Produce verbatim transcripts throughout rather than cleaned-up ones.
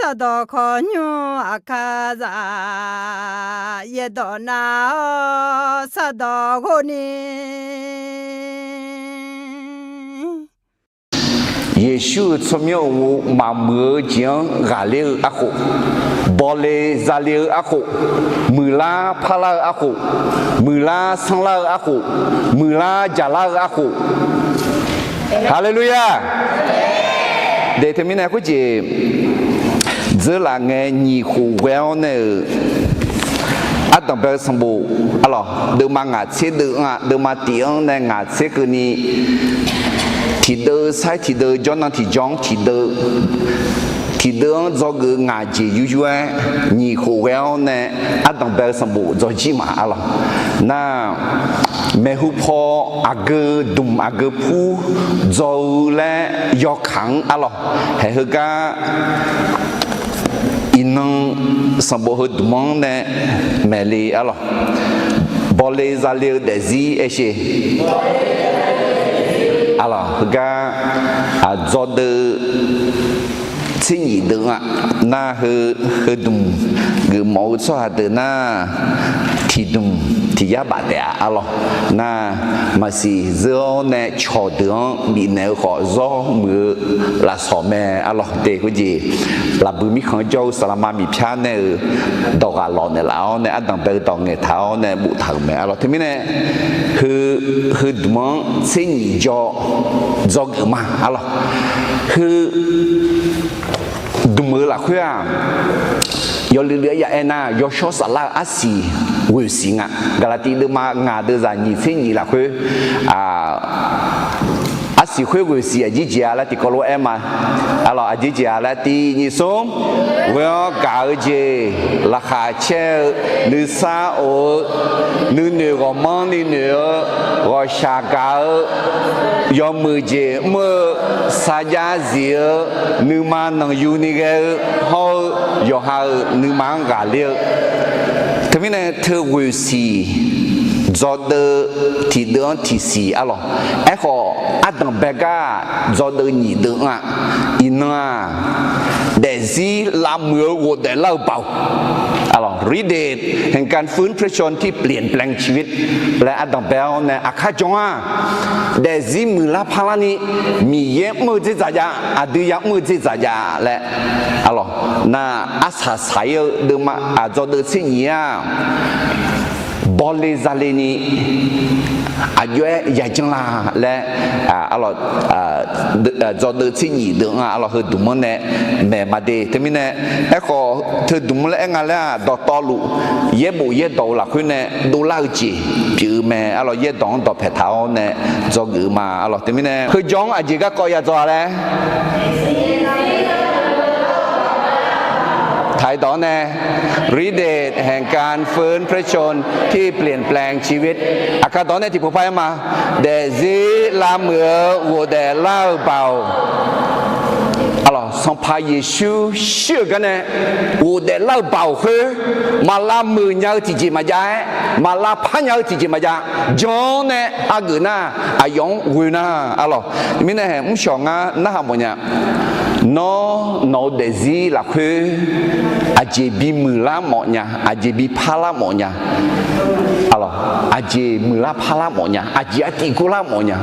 Sardawq khawqnymr aqkar zaq, yaerdawq nav-awr sardawq ghov ni. Yeqsur-euq tsawrmyanr uqmov maqmuiq-eu jeq-anr ghaqler-eu arkhof, bawle zale-eu arkhof, muiqlar parlar-eu arkhof, muiqlar sanrlar-eu arkhof, muiqlar jaqlar-eu arkhof. Haleluya! De teumirnae khoerjeq dzeurlaf ngae nyiq khof ghae-awr nae-euq ardanqbae-eu sanqbof arlawq, deuvma ngaq tser deuv-anr-aq, deuvma tif-anr nae ngaq tser keuvni, tiqdeuv sair tiqdeuv, jawrnan tiqjawr-anr tiqdeuv, tiqdeuv-anr dzawgeuf-eu ngaq jeq yuryur-aer, nyiq khof ghae-awr nae ardanqbae-eu sanqbof dzawjir ma arlawq. Nar, maeqhu paw aqgeu dmq aqgeu pur dzaw-eu laer yawkaq-anr arlawq, haeq heugar iqnan sanqbof heudmq-anr nae maeqle arlawq. Bawle zale-eu daefzir aershe arlawq, heugar aqdzawdeuv tser nyif deuv-anr-aq, nar heu, heudmq geufmawf-eu tsawrhaq deuq nar, tiqdmq tiqyar baf taef-a arlawq. Nar, maqsiq zeur-awr nae cawqdeuq-anr bifnaeq-eu khawf zawr muiq-eu lafsawq mae arlawq. De khoerjeq lafbui mirkhanq-anr jawr-eu saqlaqma miqpyar nae-euq dawq ghaq lawq naeqlaf-awr nae ardanqbae-eu dawq ngaeqtaq-awr nae boftaq-euq mae arlawq. Teumirnae heu, heudmq-anr tser nyif jaw dzawgeuf ma arlawq. Heu dmq-eu lafkhoer-aq, yawluiv luiv-aer ya aernar, yawshawr saflar-eu arsiq ghoeqsiq nga. Gaqlaqtiv deuvma ngaq deuvzaq nyiq tser nyif lafkhoer, arsiq khoer ghoeqsiq aqjir jeq-a laer tiqkawv lof-aer ma arlawq. Aqjir jeq-a laer tiq nyif smr, ghoe-awr gaq-eu jeq, laqkhaq caer-eu, nuisar of-eu, nuinoeq ghawqmanrni noeq-eu, ghawqshaq gaq-eu, yawmuiq jeq mr-eu, sarjax zif-eu, nuima nanqyuni ghae-eu hawr-eu, yawqha-euq nuima-anr ghaqler-eu. Teumirnae teu ghoeqsiq dzawdeuv tiqdeuv-anr tiqsiq arlawq. Aerkhawf, ardanqbae gar dzawdeuv nyiq deuv-anr-aq, iqnan-aq, daefzir lavmuiq-eu ghofdaef lar-eu baoq ฤทธิ์เดชแห่งการฟื้นพระชนม์ที่เปลี่ยนแปลงชีวิต laer ardanqbae-awr nae aqkar jan-a. Daefzir muiqlar parlarni, Miqyaer mr-eu dzerdzaq jav, aqdui ya mr-eu dzerdzaq jav laer arlawq. Nar, arsaq saq-ir-eu deuvma aqdzawdeuv tser nyif-aq, bawle zale ni aqjox-aer yajanr la laer, arlawq, dzawdeuv tser nyif deuv-anr-aq arlawq, heudmq-anr nae maeq ma de. Teumirnae, aerkhawf teudmq-anr laer aer nga laer-aq, dawqtawvluf yaerbof yaerdawq-eu lafkhoer nae dovlar-eu jeq pyeuf-eu mae arlawq. Yaerdawq-anr dawqpaeq taq-awr nae dzawgeuf-eu ma arlawq. Teumirnae heujaw-anr aqjeq garkawv ya dzaw-a laer ไทย dawq-anr nae ฤทธิ์เดชแห่งการฟื้นพระชนม์ที่เปลี่ยนแปลงชีวิต aqkar dawq-anr nae tiqpov par-aer ma, daefzir lavmuiq-eu ghofdaef lar-eu baoq. Arlawq, Sanqpaq Yeqsur shir-euq gar nae ghofdaef lar-eu baoq khoer, maq lavmuiq nya-eu tiqjeq maqjav-aer, maq lavpar nya-eu tiqjeq maqjav, jan-awr nae hageuf nar, aqyawf-anr ghoe nar arlawq. Mirnae haeq mrshawq ngar narhaq mawfnya. Nawr nawq-eu daefzir lafkhoer aqjeq bimuiq lar mawfnya, aqjeq bi parlar mawfnya. Arlawq, aqjeq muiqlar parlar mawfnya, aqjeq artiv gorlar mawfnya,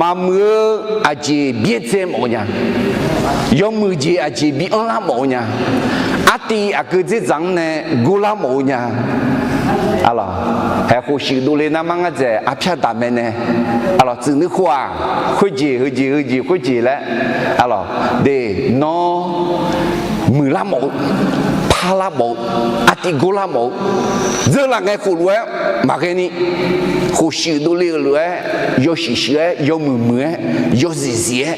maqmuiq-eu aqjeq byaerdzae mawfnya, yawmuiq jeq aqjeq bi anrlar mawf-eu nya, artiv aqgeu dzerdzaq-anr nae gorlar mawf-eu nya. Arlawq, haeq khofshuif dovle narmar ngar dzaeq arpyar daq mae nae, arlawq, tsuif nuikhof-aq, khoerjeq heujeq heujeq khoerjeq laer, arlawq, de, nawr muiqlar mawf-eu, parlar mawf-eu, artiv gorlar mawf-eu, dzeurlaf ngae khofluf-aer maqghae ni, khofshuif dovle-euq lof-aer, yawshuif shuif-aer, yawmuiq muiq-aer, yawzif zif-aer,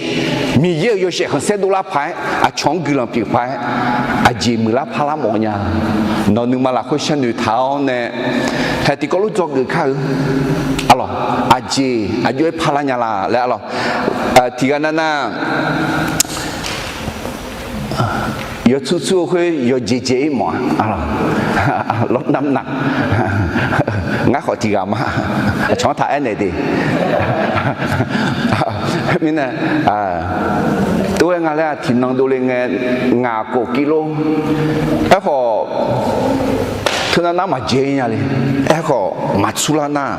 Miqyaer-euq yawshaef khanqsaer dovlar paq-aer, aqcawq-anr guiqlanq pyeuf paq-aer, aqjeq muiqlar parlar mawf nya. Nawq nuima lafkhoer sharnoeq taq-awr nae, haeq tiqkawv lof dzawgeuf kar-eu, arlawq, aqjeq aqjox-aer parlar nya la laer, arlawq, tiqghaq nav nav yawtsur tsur-eu khoer yawjeq jeq-ir mawf-a, lawrnamq naq, ngar khawf tiqghaq ma, aqcawq-anr taq aernaeq de. Mirnae, tov-aer nga laer-aq tiqnan dovle ngae, ngaq khof kir lor. Aerkhawf, teunav nar maqjae nya le. Aerkhawf maqtsur lar nar,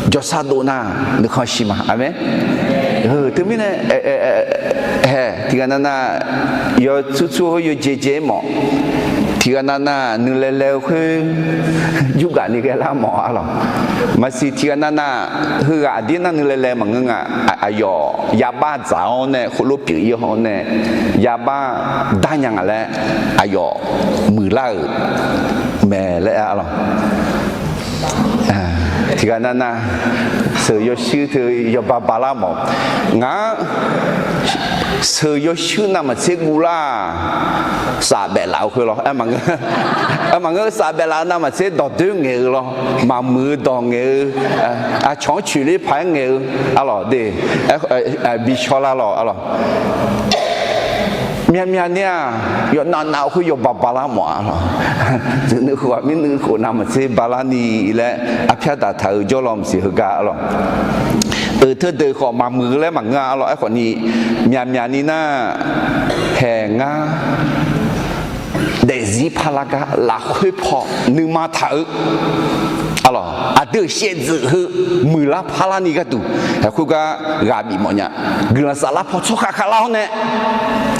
jawrsar dov nar, nuikhanr shir ma. Aqmeq. Teumirnae, hae tiqghaq nav nav, yawtsur tsur-eu yawjae jae-aer mawf. Tiqghaq nav nav nuilae lae-eu khoer, jurgaf ni ghae lar mawf-a lawq. Maqsiq tiqghaq nav nav, heughaq aqdir nar nuilae lae maqngeur nga. Aqyawf yabar dzaq-awr nae khoerlof pyeuf-ir-awr nae, yabar darnya nga laer aqyawf muiqlar-euq mae laer-a lawq. Tiqghaq nav nav, sheuq yawshuir teu yawba balar mawf. Ngaq-anr sheuq yawshuir navmaqtser guvlar-aq, safbaef laf-eu khoer lawr. Maqngeur, safbaef laf-eu navmaqtser dawqdoer ngaeq-eu lawr. Maqmuiq-eu dawq ngaeq-eu, aqcawq-anr coeqler paq-aer ngaeq-eu, a lawq de, bi shawrlar lawq, a lawq. Myavmyav ni-aq, yawqnav nav-eu khoer yawba balar mawf-a lawq. Teunuiv khof-aq mirnuiv khof navmaqtser balar ni laer arpyar daqtaq-eu jawrlawq maqsiq heugar, a lawq. Euq teudeuq khawf maqmuiq-eu laer maqngeur-a, a lawq. Aerkhawf ni, myavmyav ni nar, hae ngar daefzir parlar gar lafkhoer paw nuima taq-eu, a lawq, aqdui-euq shaevdzeuf heu muiqlar parlar ni gharduq, khoergar ghaq bif mawf nya. Guiqlanq saflar paw tsawrkhav khavlar-awr nae,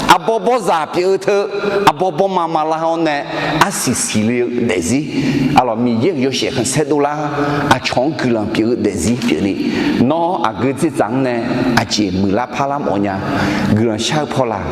arbawr bawrzaq pyeuf-eu teu, arbawr bawrma malar-awr nae, arsiq siqle-eu daefzir, a lawq, Miqyaer-euq yawshaef khanqsaer dovlar, aqcawq-anr guiqlanq pyeuf-eu daefzir pyeufni, nawr aqgeu dzerdzaq-anr nae aqjeq muiqlar parlar mawf nya. Guiqlanq shar-eu paw laq,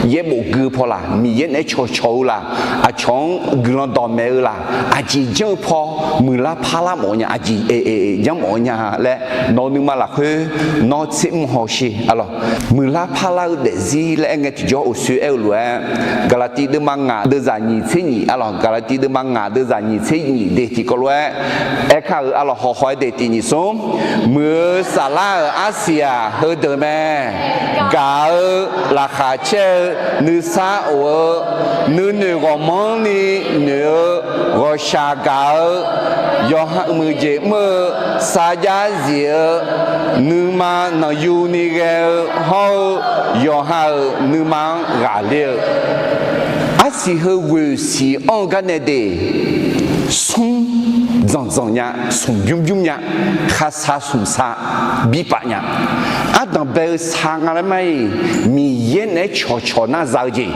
yaerbof gui-eu paw laq, Miqyaer naeq-aer cawqcawq-eu laq, aqcawq-anr guiqlanq dawqmaeq-eu laq, aqjeq janr-eu paw muiqlar parlar mawf nya, aqjeq janr mawf-eu nya laer nawq-eu nuima lafkhoer nawr tser mr hawsher, a lawq. Muiqlar parlar-eu daefzir laer aer ngae tiqjawr uqshoe aer-eu lof-aer, Gaqlaqtiv deuvma ngaq deuvzaq nyiq tser nyiq, a lawq, Gaqlaqtiv deuvma ngaq deuvzaq nyiq tser nyiq de tiqkawv lof-aer aerkar-euq, a lawq, hawq hawq-aer de tiq nyiq smr. Muiq-eu saflar-euq arsiq-aq heudeuq mae. Gaq-eu, laqkhaq caer-eu, nuisar of-eu, nuinoeq ghawqmanrni noeq-eu, ghawqshaq gaq-eu, yawqha muiqjeq mr-eu, sarjax zif-eu, nuima nanqyuni ghae-eu hawr-eu, yawqha-euq nuima-anr ghaqler-eu, arsiq heu ghoeq siq anr-eu garnae de, smr dzanqdzanq nya, smq bymr bymr nya, khaqsaq smqsaq bi paf nya. Ardanq bae-eu sar nga laer mar-iq, Miqyaer naeq-aer cawqcawq nar za-eu jeq,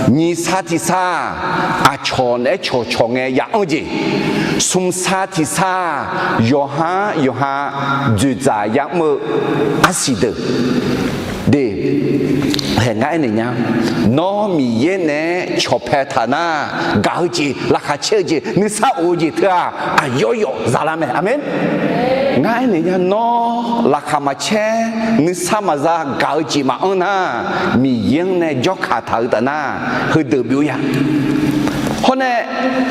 nyiq sar tiq sar-aq, aqcawq naeq-aer cawqcawq ngae ya anr jeq, smq sar tiq sar-aq, yawqha yawqha dzoeqdzaq ya mr-eu arsiq deuq de. Hae ngar aernaeq nya, nawr Miqyaer naeq-aer cawqpae taq nar, gaq-eu jeq, laqkhaq caer-eu jeq, nuisar of-eu jeq teu-aq, aqyawf yawf zalar mae. Aqmeq. Ngar aernaeq nya, nawr laqkhaq maqcaer, nuisar maqza, gaq-eu jeq maqanr nar, Miqyaer-anr nae jawrkaq taq-eu taf nar, heudeuq byov ya. Hawr nae,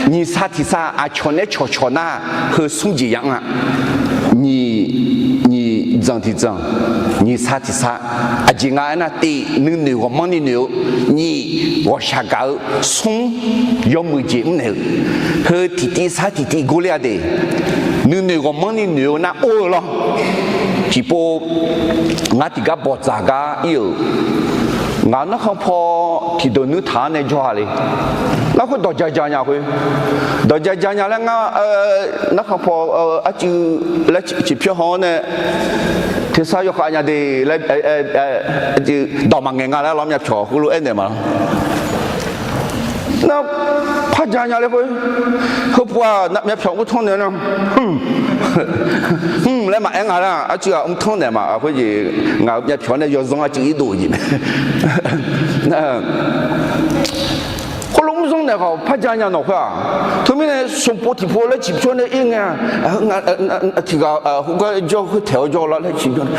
nyiq sar tiq sar aqcawq naeq-aer cawqcawq nar, heu smr jeq ya anr-a. Nyiq, nyiq dzanq tiq dzanq, nyiq sar tiq sar, aqjeq nga aernar, tiv, nuinoeq ghawqmanrni noeq-eu, nyiq, ghawqshaq gaq-eu, smr, yawmuiq jeq mrnaeq-eu, heu tiqtiv sar tiqtiv gorler-a de. Nuinoeq ghawqmanrni noeq-eu nar or-eu lawr. Tiqpov ngar tiqgar bawqdzaq gar ir-euq, ngaq narkhan paw tiqdeuq nuir taq-anr nae jawr-a le. Ngar khoer dawqja ja nya khoer, dawqja ja nya laer ngar narkhan paw arcuiv laer ciqpyawr haw-anr nae tersar yawkhav nya de laer, dawq maqngaeq nga laer lawr myavpyawq khoerlof aernaeq ma lawr. Nar, par ja nya laer khoer, heupov-aq myavpyawq mrtanr naeq nar, hmq laer maqaer nga lar, arcuiv-aq mrtanr naeq ma khoer jeq, ngaq-euq myavpyawq nae yawzanr arcuiv irdov-eu jeq mae. Khoerlof mrzanr naeq khawf par ja nya nawq khoer-aq. Teumirnae smq pov tiqpov laer ciqpyawr nae ir ngae-a, tiqghaq khoergar jawr khoer taeq-awr jawr lar laer ciqpyawr nae,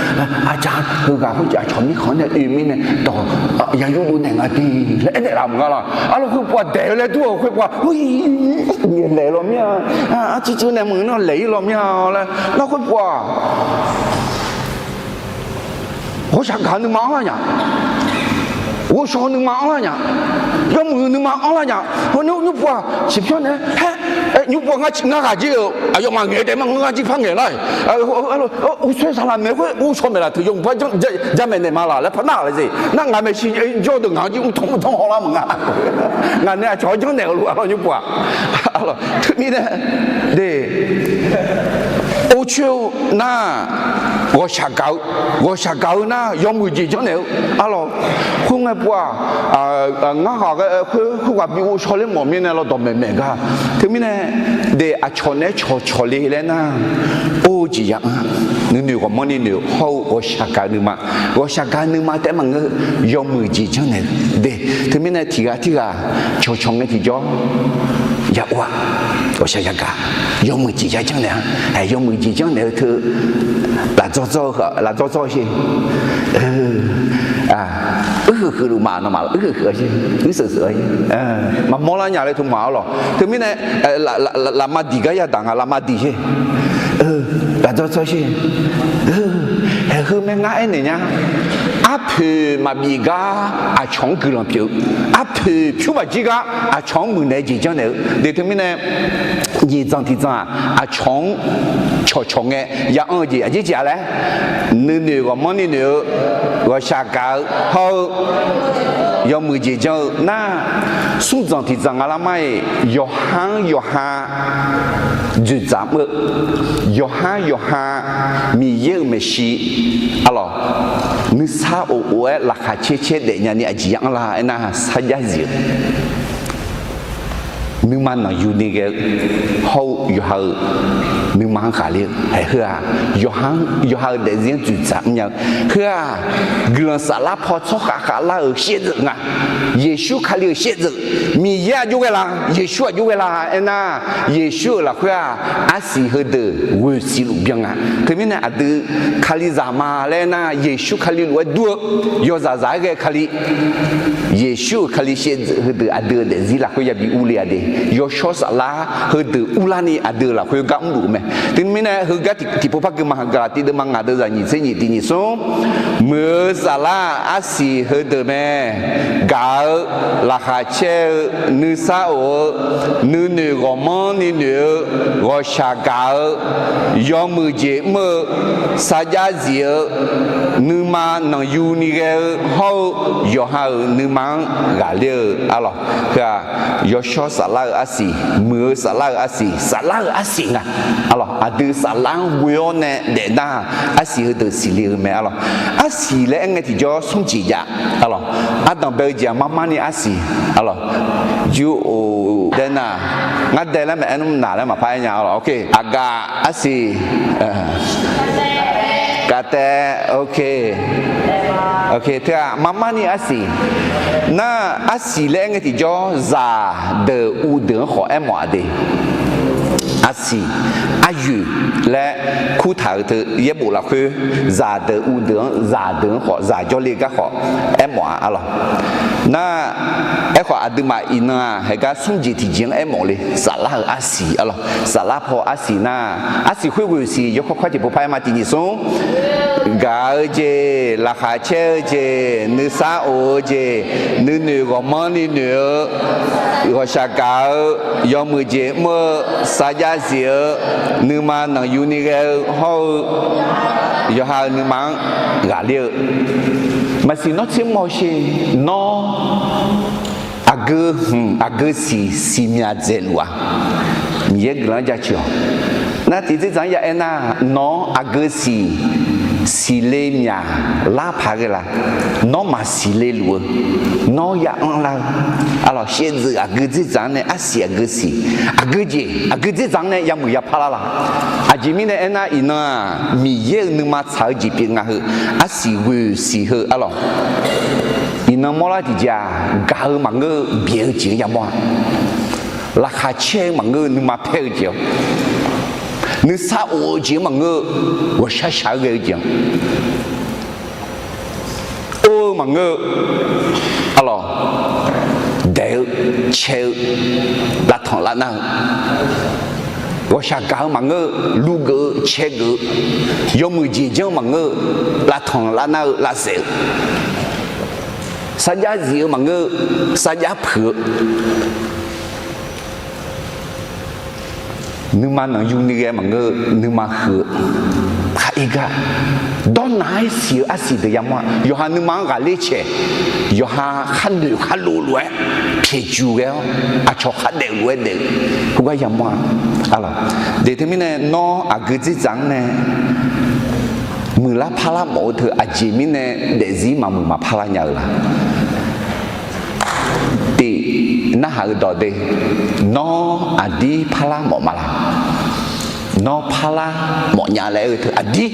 aqja, heughaq khoerjeq aqcawq mirkhanq-anr nae oe mirnae dawq ya yurdov naeq nga de laer aernaeq laf maqnga laq. Arlawr khoerpov-aq daeq-eu laer dur-euq khoerpov-aq, laeq law mir-a, arcuiv cuiv nae meuq nar laeq ir law mir-a laer nar khoerpov-aq, ghawqshaq gaq-eu nuima anrlar nya, ghawqshaq-eu nuima anrlar nya, yawmuiq-eu nuima anrlar nya. Hawr nymr pov-aq ciqpyawr nae-aer haer Aer, nymrpov ngar ghaq jir-eu aqyawfmaf ngaeq-eu taef ma, ngar jir par ngaeq lar-iq. Uqtsoeq saqlaq maeq khoer uvshaw maeq laf teu yawmuiq par jamaeq naeq ma laq laer par nar-aq laer jeq. Nar ngaq maeqshi jawr-eu deuq ngaq-anr jir mrtanr mrtanr hawlar maqnga. Ngaq nae aqcawq-anr janrnaeq-eu lof arlawr nymrpov-aq. Arlawr teumirnae de, orcoer-eu nar, ghawqshaq gaq-eu, ghawqshaq gaq-eu nar yawmuiq jeq janrnaeq-eu. Arlawr khoerngae pov-aq, ngar ghaq ghae khoer khoerghaq bi uvshaw ler mawf mirnae lawdawq maeqmaeq gar. Teumirnae de, aqcawq naeq-aer cawqcawq le laer nar, or-eu jeq ya anr, nuinoeq ghawqmanrni noeq-eu hawr-eu ghawqshaq gaq-eu nuima, ghawqshaq gaq-eu nuima taef-aer maqngeur, yawmuiq jeq janrnaeq-eu de. Teumirnae tiqghaq tirghaq cawqcawq ngae tiqjawr ya or-a. Ghawqshaq yagaq, yawmuiq jeq ya janrnaeq-a. Aer, yawmuiq jeq janrnaeq-eu teu lafdzawr dzawr-eu, lafdzawr dzawr-eu sher. Uir huiq huiq luf ma, nawmaf uir huiq huiq-a sher, uir seuq seuq-a sher. Maqmawr lar nya laer teu ma arlawr. Teumirnae lafma diq gar yadaq nga, lafma diq sher. Lafdzawr dzawr sher. Haeq heu mae ngar aernaeq nya. Arpoeq maqbif gar aqcawq-anr guiqlanq pyeuf-eu, arpoeq pyur maqjir gar aqcawq-anr muiqnaeq jeq janrnaeq-eu de. Teumirnae nyiq dzanq tiq dzanq-aq, aqcawq-anr cawqcawq ngae ya anr-eu jeq aqjeq jeq-a laer, nuinoeq ghawqmanrni noeq-eu, ghawqshaq gaq-eu hawr-eu yawmuiq jeq janr-eu nar, smr dzanq tiq dzanq nga lar mar-iq, yawqha-anr yawqha dzoeqdzaq mr-eu, yawqha-anr yawqha Miqyaer-euq maeqshi, arlawr, nuisar of of-aer laqkhaq caer caer daefnya ni aqjeq ya anr lar aernar, sarjax zif-eu nuima nanqyu ni ghae-eu hawr-eu yawqha-euq nuima-anr ghaqler-eu. Aer, heu-aq, yawqha-anr yawqha-euq daefzir-anr dzoeqdzaq mrnya-eu. Heu-aq, guiqlanq saflar paw tsawrkhav khavlar-euq shaevdzeuf nga. Yeqsur Kali-euq shaevdzeuf. Miqyaer aqjox ghae la, Yeqsur aqjox ghae la aernar, Yeqsur-euq lafkhoer-aq, arsiq heudeuq ghoeq siq luf byan nga. Teumirnae aqdui Kalizaq ma laer aernar, Yeqsur Kali lof-aer dur-eu, yawzaq zaq-aer ghae Kali, Yeqsur-euq Kali shaevdzeuf heudeuq aqdui-euq daefzir lafkhoer yabi urle-a de. Yawshawr saflar heudeuq urlarni aqdui-euq lafkhoer gar mrluf-eu mae. Teumirnae heugar tiqpov par gui ma, Gaqlaqtiv deuvma ngaq deuvzaq nyiq tser nyiq tiq nyiq smr, muiq-eu saflar arsiq heudeuq mae. Gaq-eu, laqkhaq caer-eu, nuisar of-eu, nuinoeq ghawqmanrni noeq-eu, ghawqshaq gaq-eu, yawmuiq jeq mr-eu, sarjax zif-eu, nuima nanqyu ni ghae-eu hawr-eu yawqha-euq nuima-anr ghaqler-eu arlawr. Heu-aq, yawshawr saflar-eu arsiq, muiq-eu saflar-eu arsiq, saflar-euq arsiq nga. Arlawr, aqdui saflar-anr ghoe-awr nae daefnar, arsiq heudeuq siqle-eu mae arlawr. Arsiq laer aer ngae tiqjawr smr jeq jav arlawr. Ardanq bae-eu jeq-aq marmarni arsiq arlawr. Jur of dae nar, ngar dae laer maqaer nmr naq laer maqpar aer nya arlawr. Aqgaf arsiq, kavtae, ok, teu-aq marmarni arsiq. Nar, arsiq laer aer ngae tiqjawr zaqdeuq uvdeuq-anr khawf aermawf-a de. Arsiq, aryoeq laer kurtaq-eu teu yaerbof lafkhoer, zaqdeuq uvdeuq-anr, zaqdeuq-anr khawf, zaq jawrle gar khawf aermawf-a arlawr. Nar, aerkhawf aqduimaf iqnan-aq heugar smr jeq tiqjeq-anr aermawf le, saflar-euq arsiq arlawr. Saflar paw arsiq nar, arsiq khoer ghoeq siq yawkawr kawr tiqpov par aer ma tiq nyiq smr. Gaq-eu jeq, laqkhaq caer-eu jeq, nuisar of-eu jeq, nuinoeq ghawqmanrni noeq-eu, ghawqshaq gaq-eu, yawmuiq jeq mr-eu, sarjax zif-eu, nuima nanqyu ni ghae-eu hawr-eu yawqha-euq nuima-anr ghaqler-eu. Maqsiq nawr tser mawr sher, nawr aqgeu hmq aqgeu siq siqmyaq dzaeq luf-a. Miqyaer guiqlanq-anr jaceuq-awq. Nar tiqdzerdzaq-anr ya aernar, nawq-anr aqgeu siq siqle myaq lar paq ghae la? Nawr maqsiq le luf-eu, nawr ya anrlar-eu arlawr. Shaevdzeuf aqgeu dzerdzaq-anr nae arsiq aqgeu siq, aqgeu jeq aqgeu dzerdzaq-anr nae yamuiq yapar lar la? Aqjeq mirnae aernar, iqnan-aq Miqyaer-euq nuima tsaq-eu jeq pyeuf nga heu, arsiq ghoeq siq heu arlawr. Iqnan mawrlar tiqjeq-aq, gaq-eu maqngeur-eu byaeq-eu jeq-anr yamawr-a. Laqkhaq caer-eu maqngeur-eu nuima paer-eu jeq-awr, nuisar of-eu jeq-anr maqngeur-eu ghawqshaq shaq-aer ghae-eu jeq-anr, or-eu maqngeur-eu arlawr, daeq-eu, cae-eu, lavtanq lavnar-eu, ghawqshaq gaq-eu maqngeur-eu lugeuf-eu caegeuf-eu, yawmuiq jeq janr-eu maqngeur-eu lavtanq lavnar-eu lavsaef-eu, sarjax zif-eu maqngeur-eu sarjax puiq-eu, Nuima nanqyu ni ghae maqngeur-eu, nuima huiq-eu khar-ir gar, dawrnaq-aer siq-eu arsiq deuq yamawr-a. Yawqha nuima-anr ghaqler caeq, yawqha kharnoeq kharlov lof-aer pyaeqjuq ghae-awr, aqcawq khardaef lof-aer daef-eu khoergar yamawr-a. Aqlawq, de teumirnae nawr aqgeu dzerdzaq-anr nae muiqlar parlar mawf-eu teu aqjeq mirnae daefzir maqmuiq maqparlar nya-eu la? Tiq, narhaq-eu dawq de, nawr aqdir parlar mawf ma la? Nawr parlar mawf nya laer aer-eu teu aqdir,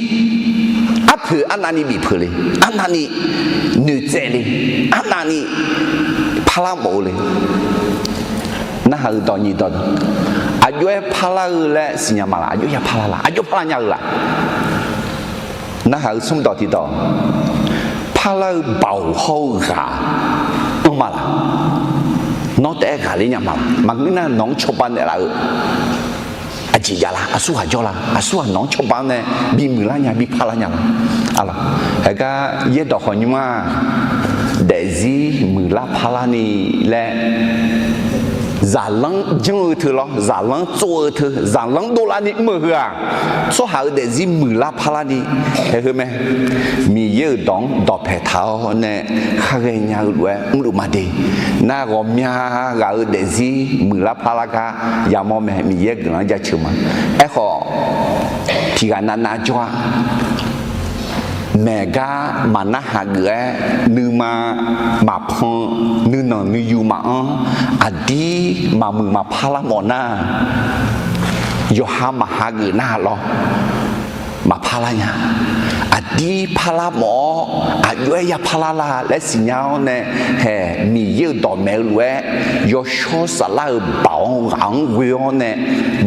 arpoeq arnavni bif peuq le, arnavni noeqtsaev le, arnavni parlar mawf-eu le. Narhaq-eu dawq nyiq dawq, aqjox-aer parlar-eu laer siqnya ma laq? Aqjox ya parlar laq? Aqjox parlar nya-eu laq? Narhaq-eu smr dawq tiq dawq, parlar-eu baoq hawr-eu ghaq anr ma laq? Nawr taef-aer ghaqler nya ma laq? Maqngeur nar nawq-anr cawba naeqlaf-eu aqjeq jav la? Aqsurghaq jawr la? Aqsurghaq nawq-anr cawba-anr nae bimuiq lar nya, bi parlar nya la? Aqlawq, heugar yaerdawq khawf nymr-aq, daefzir muiqlar parlar ni laer zaqlanr janr-eu teu lawr, zaqlanr tsov-eu teu, zaqlanr dovlar ni mr-eu heu-aq, tsawrhaq-euq daefzir muiqlar parlar ni, hae heu mae. Miqyaer-euq dawq-anr dawqpae taq-awr nae khar ghaenya-eu lof-aer mrluf ma de. Nar ghawqmya ghaq-euq daefzir muiqlar parlar gar yamawr mae, Miqyaer guiqlanq-anr jaceuq ma. Aerkhawf, tiqghaq navnav jawr-a. Maeq gar maqnar hageuf-aer, nuima maqpan, nuinanq nuiyu maqanr, aqdir maqmuiq maqpar lar mawf nar, yawqha maqhageuf nar lawr, maqpar lar nya. Aqdir parlar mawf-awr, aqjox-aer ya parlar la laer siqnya-awr nae, hae, Miqyaer-euq dawqmaeq-eu lof-aer, yawshawr saflar-euq baoq-anr ghaq-anr ghoe-awr nae,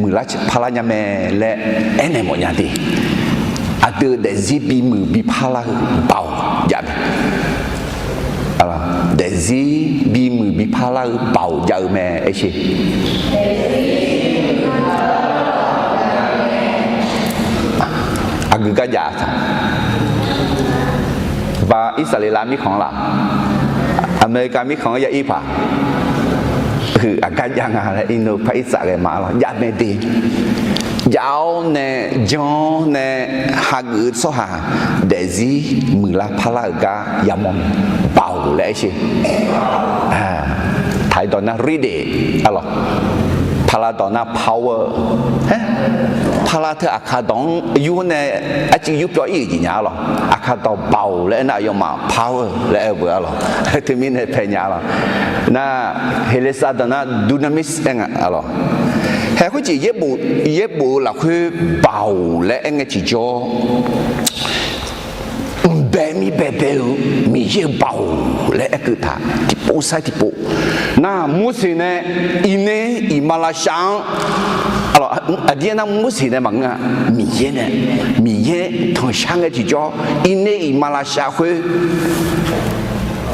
muiqlar parlar nya mae laer aernaeq mawf nya de. Aqdui-euq daefzir bimuiq bi parlar-eu baoq jav mae. Daefzir bimuiq bi parlar-eu baoq jav-eu mae aer sher. Aqgeu garjav taq. Ba Irsaqleqlav mirkhanq-anr laf, Aqmeqlikav mirkhanq-anr ya ir paq, huiq aqgar jav nga laer irnu par irsaf ghae ma lawr, jav mae de. Jav-awr nae, janr-awr nae, hageuf-eu tsawrhaq daefzir muiqlar parlar-euq gar yamawr mae. Baoq laer aer sher. Taq-ir dawq nar ฤทธิ์เดช arlawq. Paqlav dawq nar power. Paqlav teu Aqkaq dawq-anr yur nae arcuiv yur pyawv ir-euq jeq nya arlawq. Aqkaq dawq baoq laer aer nar aqyawfmaf power laer aer-eu beu arlawq. Teumirnae pae nya arlawq. Nar Heqleqsav dawq nar dunamis aer nga arlawq. Hae khoerjeq yaerbof-eu lafkhoer baoq laer aer ngae tiqjawr, mqbae mirbae bae-eu Miqyaer-euq baoq laer aer keuv taq tiqpov sair tiqpov. Nar Morseq nae iqner iqmalavshav-anr, aqdir aernar Morseq nae maqngeur-a, Miqyaer nae, Miqyaer tanqshar ngae tiqjawr iqner iqmalavshav khoer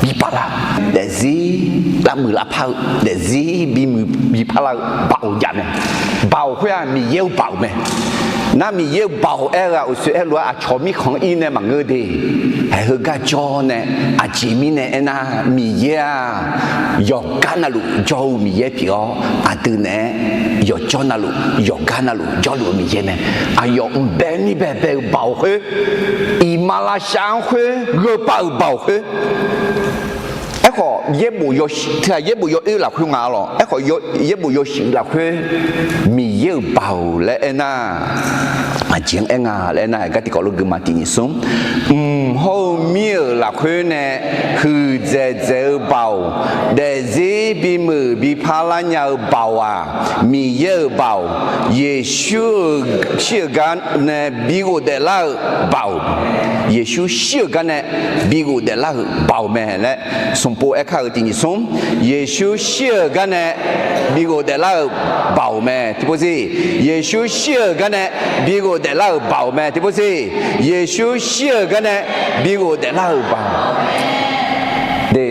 bi paqlar, daefzir lavmuiq lavpar-eu, daefzir bimuiq bi parlar-eu baoq jav mae. Baoq khoer-aq Miqyaer-euq baoq mae. Nar Miqyaer-euq baoq aer-eu-aq uqsoer aerlof-aer aqcawq mirkhanq-anr ir nae maqngeur de. Hae heugar jawr nae, aqjeq mirnae aernar Miqyaer-aq yawqgar navluf jawr-eu Miqyaer pyeuf-awr, aqdui naeq-aer yawqjawr navluf yawqgar navluf jawrluf-eu Miqyaer mae. Aqyawf mqbae mirbae bae-eu baoq khoer, iqmalavshav-anr khoer gheupav-euq baoq khoer. Aerkhawf, yaerbof yaw, teughaq yaerbof yawoer lafkhoer nga arlawq. Aerkhawf, yaerbof yawshuif lafkhoer Miqyaer-euq baoq laer aernar, aqjeq-anr aer nga laer aernar, aqgar tiqkawv lof gui ma tiq nyiq smr. Mq hawr-eu mir-euq lafkhoer nae huiqdzaeq dzaeq-eu baoq, daefzir bimuiq bi parlar nya-eu baoq-aq, Miqyaer-euq baoq, Yeqsur-euq shir-euq gar nae bi ghofdaef lar-eu baoq, Yeqsur shir-euq gar nae bi ghofdaef lar-euq baoq mae laer smq pov aer kar-euq tiq nyiq smr. Yeqsur shir-euq gar nae bi ghofdaef lar-euq baoq mae tiqpov zir. Yeqsur shir-euq gar nae bi ghofdaef lar-euq baoq mae tiqpov zir. Yeqsur shir-euq gar nae bi ghofdaef lar-euq baoq. De,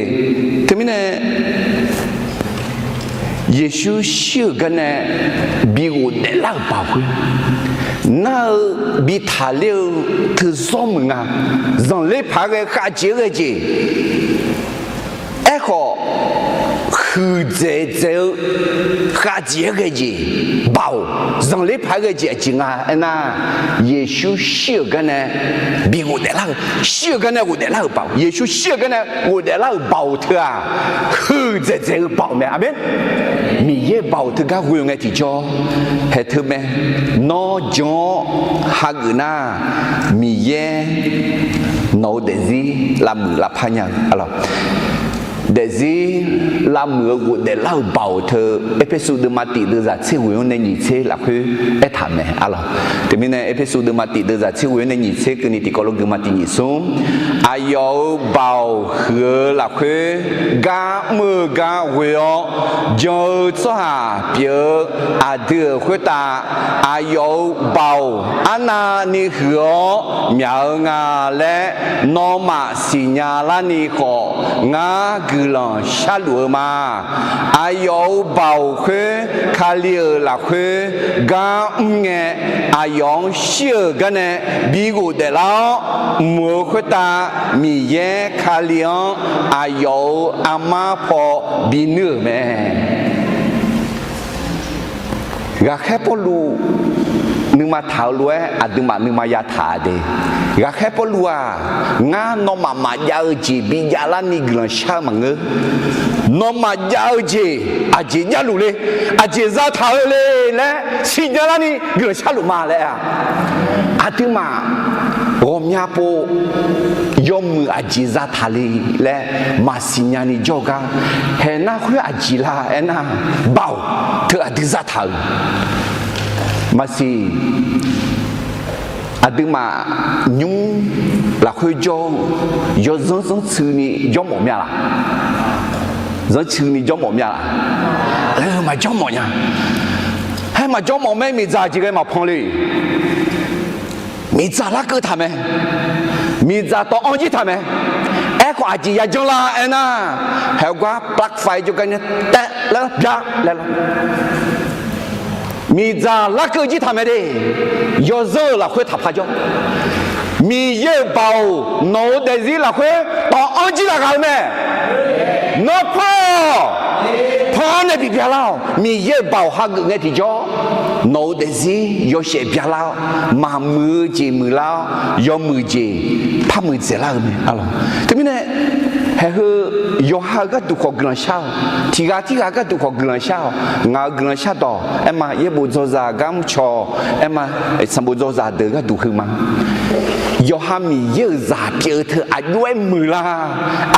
teumirnae Yeqsur shir-euq gar nae bi ghofdaef lar-euq baoq khoer, nar-eu bi taqler-eu teu zawr muiq nga. Zanqler paq-aer ghae khavjeq-aer ghae jeq. Aerkhawf, huiqdzaeq dzaeq-eu khavjeq-aer ghae jeq baoq, zanqler paq-aer ghae jeq aqjeq nga aernar, Yeqsur shir-euq gar nae bi ghofdaef lar-eu, shir-euq gar nae ghofdaef lar-euq baoq, Yeqsur shir-euq gar nae ghofdaef lar-euq baoq teu-aq, huiqdzaeq dzaeq-eu baoq mae. Aqmeq. Miqyaer baoq teugar ghoe-eu ngae tiqjawr, haeq teu mae. Nawr jan-awr hageuf nar, Miqyaer nawq-eu daefzir lavmuiq lavpar nya-eu, a, daefzir lavmuiq-eu ghofdaef lar-euq baoq teu, Erpersu deuvma tif deuvzaq tser ghoeq-anr nae nyiq tser lafkhoer aertaq mae, a. Teumirnae Erpersu deuvma tif deuvzaq tser ghoeq-anr nae nyiq tser keuvni tiqkawv lof geufma tiq nyiq smr, aqyawf-euq baoq huiq-eu lafkhoer gar mr-eu gar ghoe-awr, jan-eu tsawrhaq pyeuf-eu aqdui-euq khoertav, aqyawf-euq baoq arnavni huiq-awr myaq-eu nga laer nawmaf siqnya larni khawf, ngar guiqlanq sharluf-eu ma. Aqyawf-euq baoq khoer Kali-euq lafkhoer gar mr ngae, aqyawf-anr shir-euq gar nae bi ghofdaef lar-awr mq-euq khoertav, Miqyaer Kali-anr aqyawf-euq armar paw binuir-euq mae. Ghaqkhaer Pawrluv nuima taq-eu lof-aer aqduimaf nuima yataq de. Ghaqkhaer Pawrluv-aq, ngar nawmaf maqjav-eu jeq bijav larni guiqlanq shar-eu maqngeur. Nawmaf jav-eu jeq aqjeq javluf le, aqjeq zataq-eu le laer siqnya larni guiqlanq sharluf ma laer-a. Aqduimaf ghawqmya pov yawmuiq aqjeq zataq le laer maqsiq nyani jawr-eu gar, haeq nar khoer aqjeq la aernar, baoq teu aqdui zataq-euq maqsiq. Aqduimaf nymr lafkhoer jawr-eu yawzanr zanrtsuini jawrmawf mya laq? Zanrtsuini jawrmawf mya laq? Maqjawr mawf nya. Haer maqjawr mawf mae, miqdzaq jeq ghae maqpan le. Miqdzaq larkeuv taq mae. Miqdzaq tawv-anr jir taq mae. Aerkhawf aqjeq yajanr la aernar, haeq gar ปลั๊กไฟ jawrgar nae taev laer bya laer lar. Miqdzaq larkeuv jir taq mae de. Yawzanr-euq lafkhoer taqpar jawr. Miqyaer-euq baoq nawq-euq daefzir lafkhoer tawv-anr jir laf ghaq-eu mae. Nawr pan-awq. Pan-awr nae bi byalar-awq. Miqyaer-euq baoq hageuf ngae tiqjawr, nawq-euq daefzir yawshaef byalar-awr, maqmuiq-eu jeq muiqlar-awr, yawmuiq jeq par muiqdzaeq lar-eu mae, a lawq. Teumirnae, haeq heu yawqha-euq gharduq khawf guiqlanq shar-awq. Tiq ghaq tirghaq gharduq khawf guiqlanq shar-awq. Ngaq-euq guiqlanq shardawq aerma, yaerbof dzawzaq gar mrcaw aerma, sanqbof dzawzaq deuq gharduq heu ma. Yawqha Miqyaer-euq zaq pyeuf-eu teu aqjox-aer muiqlar,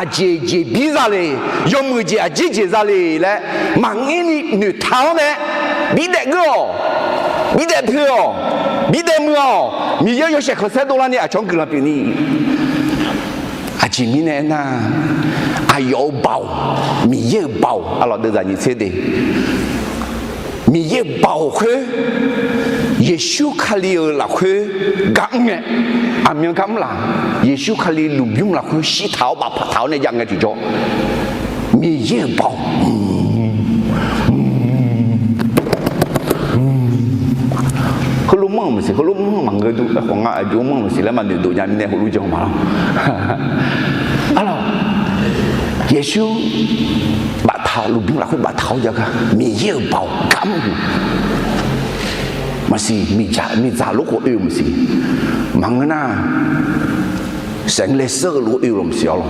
aqjeq jeq bir za le, yawmuiq jeq aqjir jeq za le laer maqngeur ni noeqtaq-awr nae, bidaef geur-awq, bidaef poeq-awq, bidaef muiq-awq. Miqyaer yawshaef khanqsaer dovlarni aqcawq-anr guiqlanq pyeufni. Aqjeq mirnae aernar, aqyawf-euq baoq, Miqyaer-euq baoq, a lawq, deuvzaq nyiq tser de. Miqyaer-euq baoq khoer, Yeqsur Kali-euq lafkhoer gar mr ngae, aqmyan gar mr laf, Yeqsur Kali lmqbymr lafkhoer shirtaq-awr bafpaq taq-awr nae jav ngae tiqjawr, Miqyaer-euq baoq heulof manr-euq maqsiq, heulof manr maqngeur dur, aerkhawf ngar aqjox manr-euq maqsiq laer maqnoeq dov nya mirnae heulof jan ma lawq. A lawq, Yeqsur baftaq-awr, lmqbymr lafkhoer baftaq-awr jav gar Miqyaer-euq baoq gar mr-eu maqsiq, miqdzaq, miqdzaq lof khawf oe-eu maqsiq, maqngeur nar, saeqlaeq seur-eu lof oe-eu lawq maqsiq, a lawq,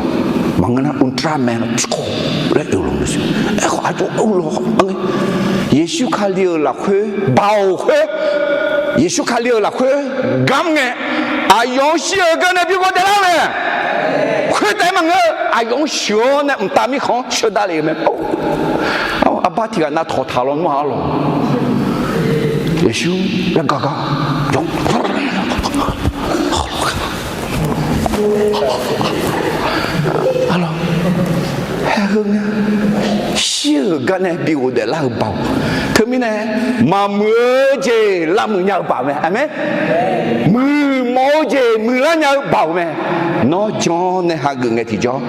maqngeur nar, Ultraman laer oe-eu lawq maqsiq, aerkhawf aqjox oe lawq. Yeqsur Kali-euq lafkhoer baoq khoer, Yeqsur Kali-euq lafkhoer gar mr ngae, aqyawf-anr shir-eu gar nae bi ghawdaef lar-eu mae. Khoertaef-aer maqngeur, aqyawf-anr sheuq-awr nae mqtav mirkhanq-anr sheuqdav lef-eu mae. Arbar tiq ghaq navtawq taq lawnmr-a, a lawq. Yeqsur laer gar gar, a lawq, haer heu ngae, shir-euq gar nae bi ghofdaef lar-eu baoq. Teumirnae, maqmuiq-eu jeq lavmuiq nya-eu baoq mae. Aqmeq. Muiqmawf-eu jeq muiqlar nya-eu baoq mae. Nawr jan-awr nae hageuf ngae tiqjawr,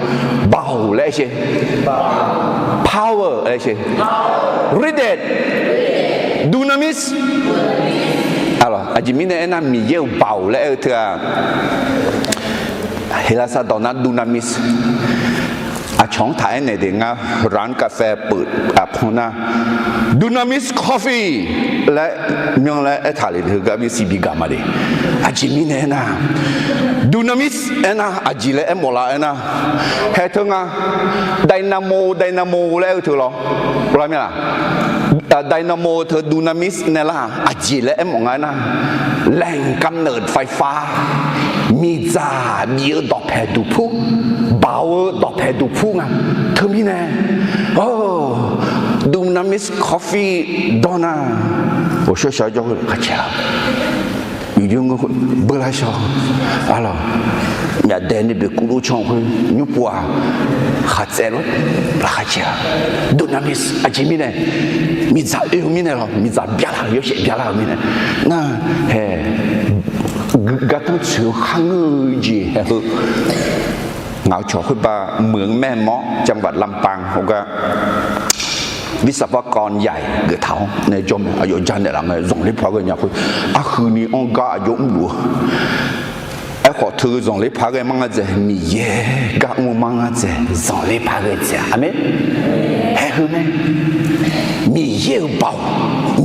baoq laer aer sher. Power laer aer sher. Radiant. Dunamis. A lawq, aqjeq mirnae aernar, Miqyaer-euq baoq laer aer-eu teu-aq, Heqlaqsar dawq nar dunamis, Aqcawq-anr taq aernaeq de ngar ร้านกาแฟ pyeuf aqpan nar, Dunamis Coffee laer myanr laer aertaq le teu gar bisiq bi gaq ma de. Aqjeq mirnae aernar, Dunamis aernar aqjeq laer aermawf la aernar, hae teu nga, dynamo dynamo laer aer-eu teu lawr, lar mir-a, dynamo teu Dunamis nae lar aqjeq laer aermawf nga aernar, แหล่งกำเนิดไฟฟ้า miqdzaq bif-eu dawqpaeq duqpur, baoq-eu dawqpaeq duqpur nga. Teumirnae Dunamis Coffee dawr nar, ghawqshawr shaq jawr-eu khaqcae-a, uqjox ngeur khoer beular shawr, arlawq, myaqdae ni beqkuv lov can khoer nymr pov-aq, khaqtsaev lor, laqkhaq cae-a. Dunamis aqjeq mirnae, miqdzaq oe-eu mirnae lawr, miqdzaq byalar-eu, yawshaef byalar-euq mirnae, nar hae, gardanr tsoeq-eu kharngeur-eu jeq hae heu, ngaq-euq cawq khoerbar meuq-eu maer mawr จังหวัดลำปาง hawgar วิศวกรใหญ่ geuf taq-awr nae jawr mae. Aqyawf janaeq laf ngae zanqler paq ghae nya khoer, arhuini anr gar aqjox mrluf-eu. Aerkhawf teu zanqler paq ghae mar ngar dzaeq, Miqyaer gar mr-eu mar ngar dzaeq, zanqler paq ghae dzaeq-a. Aqmeq. Hae heu mae. Miqyaer-euq baoq,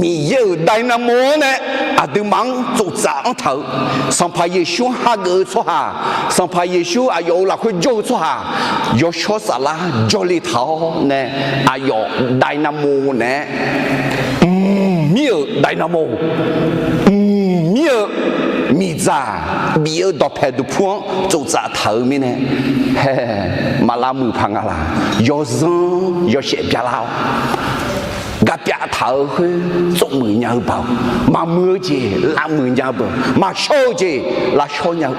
Miqyaer-euq dynamo-anr nae aqduimaf-anr tsoftsaf-anr taq-eu, Sanqpaq Yeqsur-anr hageuf-eu tsawrhaq, Sanqpaq Yeqsur aqyawf-euq lafkhoer jawr-eu tsawrhaq, Yawshawr Saflar jawrle taq-awr nae, aqyawf dynamo naeq-aer, mqmir-euq dynamo, mqmir-eu miqdzaq bif-eu dawqpaeq duqpur-anr tsoftsaf taq-euq mirnae, hae, maqlavmuiq paq nga laq. Yawzanr yawshaef byalar-awr, garpyav taq-eu khoer tsofmuiq nya-eu baoq, maqmuiq-eu jeq lavmuiq nya-eu baoq, maqshawr-eu jeq lavshawr nya-eu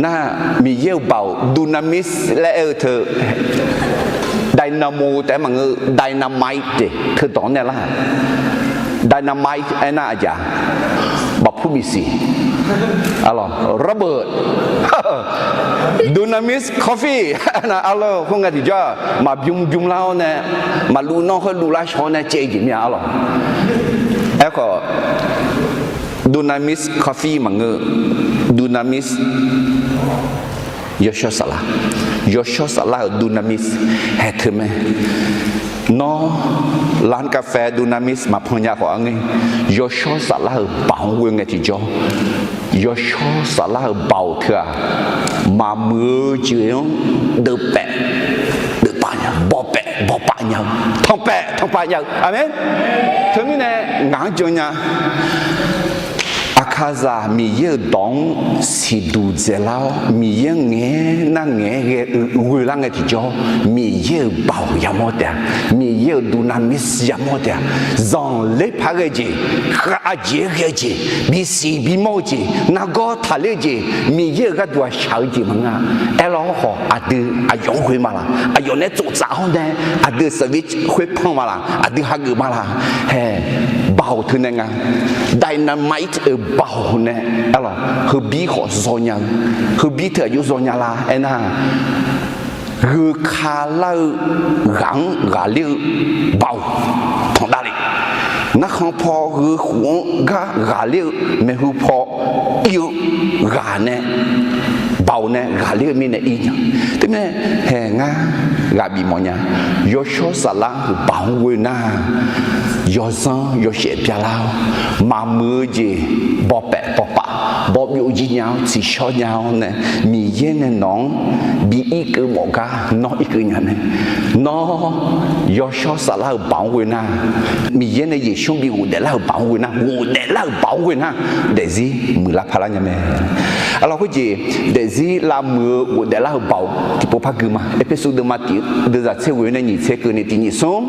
nar, Miqyaer-euq baoq Dunamis laer aer-eu teu, dynamo taef-aer maqngeur, dynamite teu dawq-anr nae lar-aq, dynamite aernar aqjeq-a, bafpur bisiq, arlawq, rubber, Dunamis Coffee nar arlawq, khoerngae tiqjawr-aq maqbymr bymr lar-awr nae, maqluv nawr khoer luvlar shawr-awr nae caev jeq mir-a arlawq. Aerkhawf, Dunamis Coffee maqngeur, Dunamis, Yawshawr Saflar, Yawshawr Saflar-euq Dunamis hae teu mae. Nawr ร้านกาแฟ Dunamis maqpan nya khawf arngae, Yawshawr Saflar-euq baoq-anr ghoe ngae tiqjawr, Yawshawr Saflar-euq baoq teu-aq, maqmuiq-eu jeq-anr deuvpaef deuvpav nya, bawpaef bawpav nya-eu, tanqpaef tanqpav nya-eu. Aqmeq. Teumirnae ngaq-anr jan nya. Aqkaqzaq Miqyaer-euq dawq-anr siqduq dzaeqlar-awr, Miqyaer-anr ngaeq-aer nar ngaeq-aer ghae-eu ghoelar ngae tiqjawr, Miqyaer-euq baoq yamawr taef-a. Miqyaer-euq Dunamis yamawr taef-a. Zanqler paq ghae-eu jeq, khav aqjeq-aer ghae-eu jeq, bisiq bimawr-eu jeq, nargawr taqler-eu jeq, Miqyaer-euq gharduq-aq shaq-eu jeq maqngeur-a. Aerlawr khawf aqdui aqyawf-anr ghoe ma laq? Aqyawf nae tsoftsaf-awr nae aqdui-euq service khoerpanr ma laq? Aqdui hageuf ma laq? Hae, baoq teu nae nga. Dynamite-euq baoq nae, arlawq, heubir khawf zaw nya-eu, heubir teu aqjox zaw nya la aernar, gheu ka lar-eu ghaq-anr ghaqler-eu baoq tanqdav le. Narkhan paw gheu khof-anr gar ghaqler-eu maeqhu paw ir-eu ghaq nae, baoq nae ghaqler-eu mirnae ir nya. Teumirnae hae ngar ghaq bif mawf nya. Yawshawr Saflar-euq baoq-anr ghoe nar, yawzanr yawshaef byalar-awr, maqmuiq-eu jeq bawpaef bawpav, bawbyov jir nya-awr, tsiqshawr nya-awr nae, Miqyaer nae nawq-anr bi irkeuv mawf gar nawr irkeuv nya mae. Nawr Yawshawr Saflar-euq baoq-anr ghoe nar, Miqyaer nae Yeqsur bi ghofdaef lar-euq baoq-anr ghoe nar, ghofdaef lar-euq baoq-anr ghoe nar, daefzir muiqlar paq lar nya mae. Arlawq, khoerjeq daefzir lavmuiq-eu ghofdaef lar-euq baoq tiqpov par gui ma. Erpersu deuvma tiq deuvzaq tser ghoe nae nyiq tser keuvni tiq nyiq smr,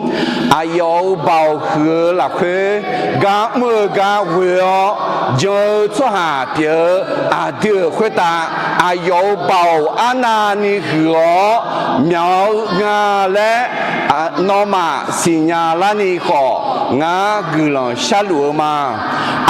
aqyawf-euq baoq huiq-eu lafkhoer gar mr-eu gar ghoe-awr jan-eu tsawrhaq pyeuf-eu aqdui-euq khoertav, aqyawf-euq baoq arnavni huiq-awr myaq-eu nga laer nawmaf siqnya larni khawf, ngar guiqlanq sharluf-eu ma.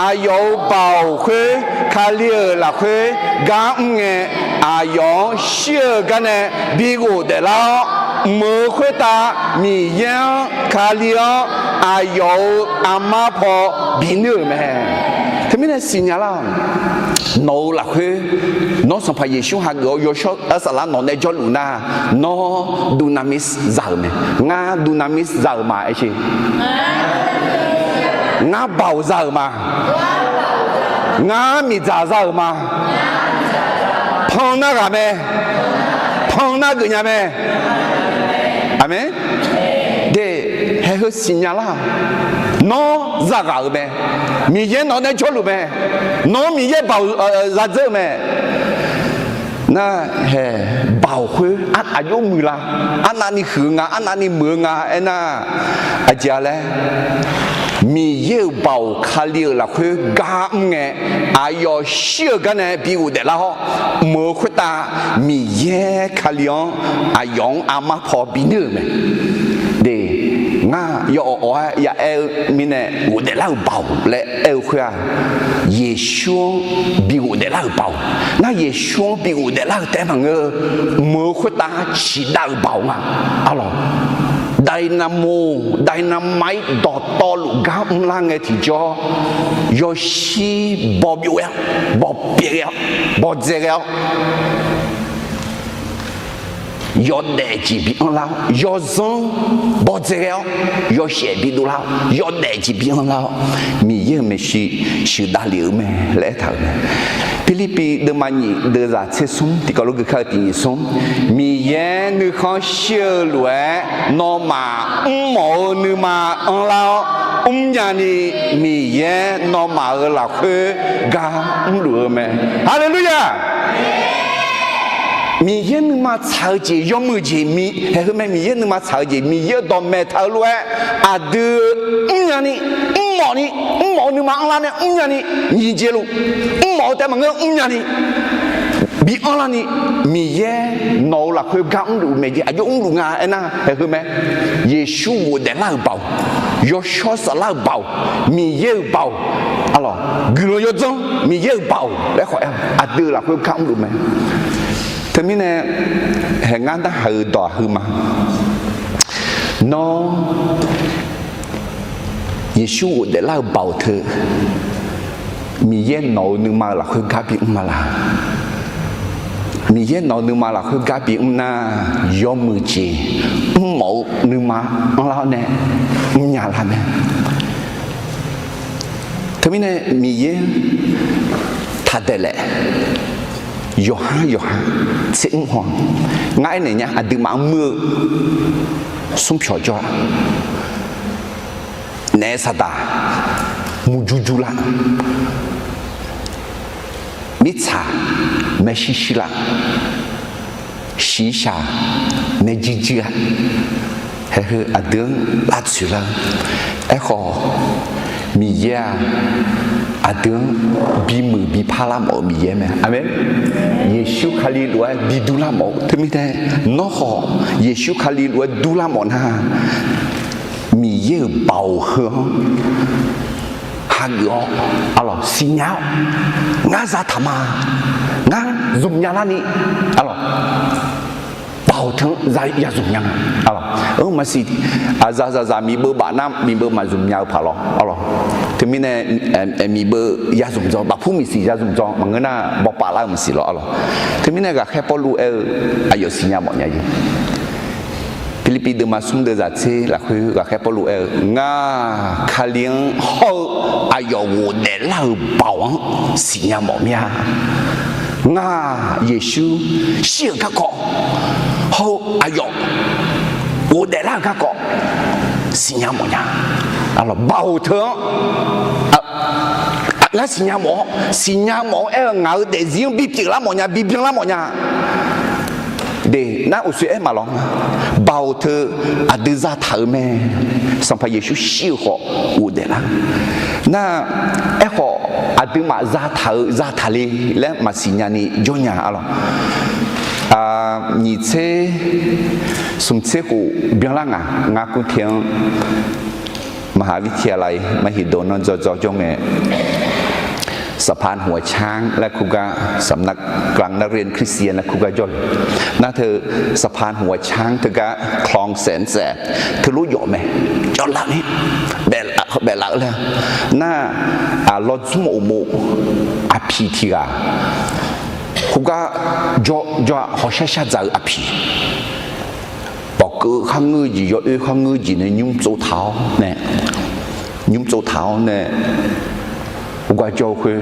Aqyawf-euq baoq khoer Kali-euq lafkhoer gar mr ngae, aqyawf-anr shir-eu gar nae bi ghofdaef lar-awr, mq-euq khoertav Miqyaer-anr, Kali-anr, aqyawf-euq armar paw binuir-euq mae. Teumirnae siqnya lar-awq. Nawq-euq lafkhoer Nawr Sanqpaq Yeqsur hageuf-awr yawshawr saflar nawq nae jawrluf nar, nawr dunamis za-euq mae. Ngar dunamis za-euq ma aer sher. Ngar baoq za-euq ma. Ngar miqdzaq za-euq ma. Pannar ghaq mae. Pannar geufnya mae. Aqmeq. De, haeq heu siqnya lar. Nawr zaghaq-euq mae. Miqyaer nawq nae jawrluf mae. Nawr Miqyaer baoq zadzeur-eu mae. Nar haeq baoq khoer aqjox muiq la? Arnavni huiq-eu nga, arnavni muiq-eu nga aernar, aqjeq-a laer, Miqyaer-euq baoq Kali-euq lafkhoer gar mr ngae, aqyawf shir-euq gar nae bi ghofdaef lar-awr, mq-euq khoertav Miqyaer Kali-anr aqyawf-anr armar paw bi nuir-euq mae. De, ngar yawawq awq-aer ya aer-eu mirnae ghofdaef lar-euq baoq laer aer-eu khoer-aq, Yeqsur-anr bi ghofdaef lar-euq baoq. Nar Yeqsur-anr bi ghofdaef lar-euq taef-aer maqngeur-eu, mq-euq khoertav ciqdav-euq baoq nga. Arlawq, dynamo, dynamite dawqtawvluf gar mrlar ngae tiqjawr, yawshir baw byov ghae-awr, baw pyaev ghae-awr, baw dzae ghae-awr, yawdaef jeq bi anrlar-awr, yawzanr baw dzae ghae-awr, yawshaef bi dovlar-awr, yawdaef jeq bi anrlar-awr, Miqyaer-euq maeqshi shuiqdav lef-eu mae laer aertaq-euq mae. Pirlirpiv deuvma nyiq deuvzaq tser smr tiqkawv lof gui kar-eu tiq nyiq smr, Miqyaer nuikhanr shir-eu lof-aer nawmaf mrmawf-eu nuima anrlar-awr, mrnya ni Miqyaer nawmaf-euq lafkhoer gar mrluf-eu mae. Haleluya! Miqyaer nuima tsaq-eu jeq, yawmuiq jeq, haeq heu mae, Miqyaer nuima tsaq-eu jeq, Miqyaer-euq dawqmaeq taq-eu lof-aer aqdui mrnya ni, mrmawf ni, mrmawf-eu nuima anrlar nae mrnya ni, nyiq jeq luf, mrmawf-eu taef maqngeur mrnya ni, bi anrlar ni, Miqyaer nawq-euq lafkhoer gar mrluf mae jeq, aqjox mrluf nga aernar, haeq heu mae. Yeqsur ghofdaef lar-euq baoq, yawshawr saflar-euq baoq, Miqyaer-euq baoq, arlawq, guiqlanq yawdzanr Miqyaer-euq baoq laer khawf aer-eu, aqdui-euq lafkhoer gar mrluf mae. Teumirnae, haeq ngar narhaq-eu dawq aqheu ma. Nawr Yeqsur ghofdaef lar-euq baoq teu, Miqyaer nawq-euq nuima-euq lafkhoer gar bimr ma la? Miqyaer nawq-euq nuima lafkhoer gar bimr nar, yawmuiq jeq mrmawf-eu nuima anrlar-awr nae mrnya lar mae. Teumirnae Miqyaer taqdaeq laef, yawqhar yawqha tser mr haw, ngar aernaeq nya aqduimaf-anr muir-eu smrpyawq jawr-a, naef saqdaq murjur jur lar, mirtsaq maershuir shuir lar, shiqshaq nae jirjir-a, haeq heu aqdui-anr lavtsoeq lar-eu. Aerkhawf, Miqyaer-aq, aqdui-anr bimuiq bipar lar mawf-eu Miqyaer mae. Aqmeq. Yeqsur Kali lof-aer bidur lar mawf-eu teumirnae, nawr khawf Yeqsur Kali lof-aer dur lar mawf nar, Miqyaer-euq baoq heu-anr hageuf-awr, arlawq, siqnya-awr, ngar zataq ma, ngar zmqnya larni, arlawq, baoq teu-anr ya zmqnya nga, arlawq, maqsiq, aqzaq zaqzaq miqbeuv baf nar miqbeuv maqzmq nya-eu paq lawr, arlawq, teumirnae, miqbeuv ya zmq dzaw, bafpur miqsiq ya zmq dzaw maqngeur nar bawpav lar-eu maqsiq lawr, arlawq, teumirnae ghaqkhaer Pawrluv aer-eu aqyawf siqnya mawf nya jeq. Pirlirpiv deuvma smr deuvzaq tser lafkhoer ghaqkhaer Pawrluv aer-eu, Ngaq Kali-anr hawr-eu aqyawf ghofdaef lar-euq baoq-anr siqnya mawf mir-a. Ngaq Yeqsur shir-euq garkawv hawr-eu aqyawf ghofdaef lar-euq garkawv siqnya mawf nya. Arlawq, baoq teu-anr ngar siqnya mawf-awr, siqnya mawf-awr aer-eu ngaq-euq daefzir-anr bipyeuf lar mawf nya, bibyan lar mawf nya. De, nar uqshoe aer maqlawr nga. Baoq teu aqdui zataq-euq mae. Sanqpaq Yeqsur shir-euq khawf ghofdaef lar. Nar, aerkhawf aqduimaf zataq-euq zataq le laer maqsiq nyani jawr nya, arlawq. Nyiq tser smq tser khof byanlar ngaq, ngar kur te-anr มหาวิทยาลัยมหิดล นั่น jawr jawr jawr ngae, สะพานหัวช้าง laer kur gar, สำนักกลางนักเรียนคริสเตียน laer kur gar jawrle. Nar teu สะพานหัวช้าง teugar คลองแสนแสบ teulof jawf mae, jawrlaf ni, baeflaf-eu laer. Nar, lawdzmr uqmov aqpiq tiq ghaq Khoergar jawr jawr-aq, hawshar shar dzaq-eu aqpiq, bawqkeuv kharngeur-eu jeq, yawoer kharngeur-eu jeq nae nymr tsov taq-awr nae, nymr tsov taq-awr nae, khoergar jawr-eu khoer,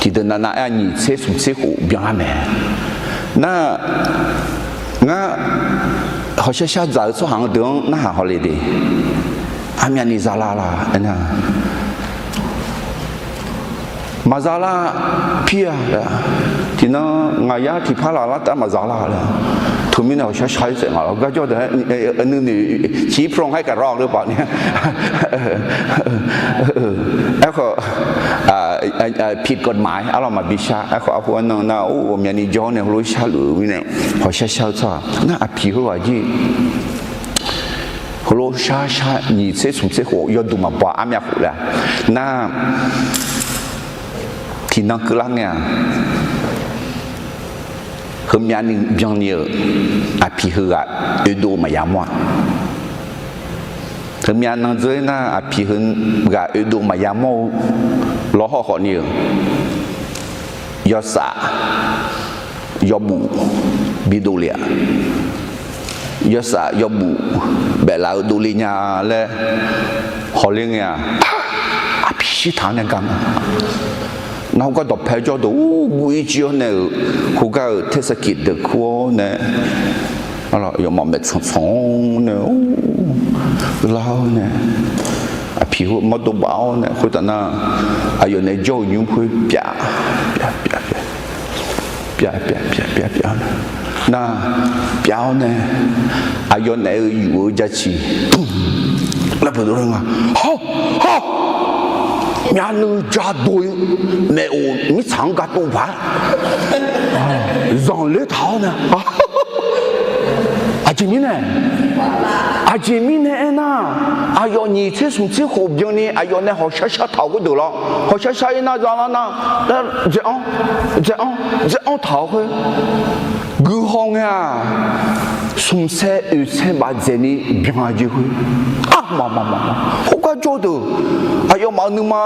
tiqdeuq navnav aer-a, nyiq tser smq tser khof byanlar mae. Nar, ngar hawshar shar dzaq-eu tsawrhaq-anr deuq-anr narhaq haw le de. Armyavni za lar la aernar, maqza lar, pir-a. Tiqnan ngaq yar tiqpar laf lar tav maqza lar laer. Teumirnae hawshar shar-ir saef ngaq lawr, garjawr deuq-aer nuinoeq ciq pron haer kaq rawr-eu paf ni. Aerkhawf, ผิดกฎหมาย arlawr maqbi shar. Aerkhawf arhu arnan nar, or, ghawqmyani jawr nae heulof sharluf-eu mirnae, hawshar shar-eu tsawrhaq nar aqpiq heughaq jir heulof shar shar nyiq tser smq tser khof yawduq maqbaw armyav khof laer nar, tiqnan keuvlar ngae-aq, heumyav ni byanni-euq aqpiq heughaq oedov maqya mawr-a. Heumyav nan dzeur nar aqpiq heughaq oedov maqya mawr-eu lawrhawr khawf ni-euq yawsaf yawbuf bidov le-aq, yawsaf yawbuf baeflaf-eu dovle nya laer hawler ngae-aq, aqpiq shirtaq-anr nae gar nga. Nar khoergar dawqpae jawr deuq ur guv-ir jir-awr nae-euq, khoergar-euq เทศกิจ deuq kur-awr nae, yawmawf maeqtsanq tsanq-awr nae, lar-awr nae, aqpiq khoer mawrdo baf-awr nae khoertav nar, aqyawf nae jawr-eu nymr khoer pyav pyav pyav pyav pyav pyav pyav pyav nar, pyav-awr nae, aqyawf naeq-eu yuf-eu jacir laer peuq dov le nga. Hawr, hawr, myavnuiv jadov-ir maeqoq mirtsaq-anr ga tov paq-aer zanqler taq-awr nae, aqjeq mirnae, aqjeq mirnae aernar, aqyawf nyiq tser smq tser khof byanni aqyawf nae hawqshar shar taq-awr khoerdeuq lawr, hawqshar shar-ir nar zalar nar, dzae-anr, dzae-anr, dzae-anr taq-awr khoer, guihaw ngae-aq, smqsaer oeqsaer baf dzaeqni byan-a jeq khoer, armaf maf maf maf, khoergar jawr deuq, aqyawfmaf nuima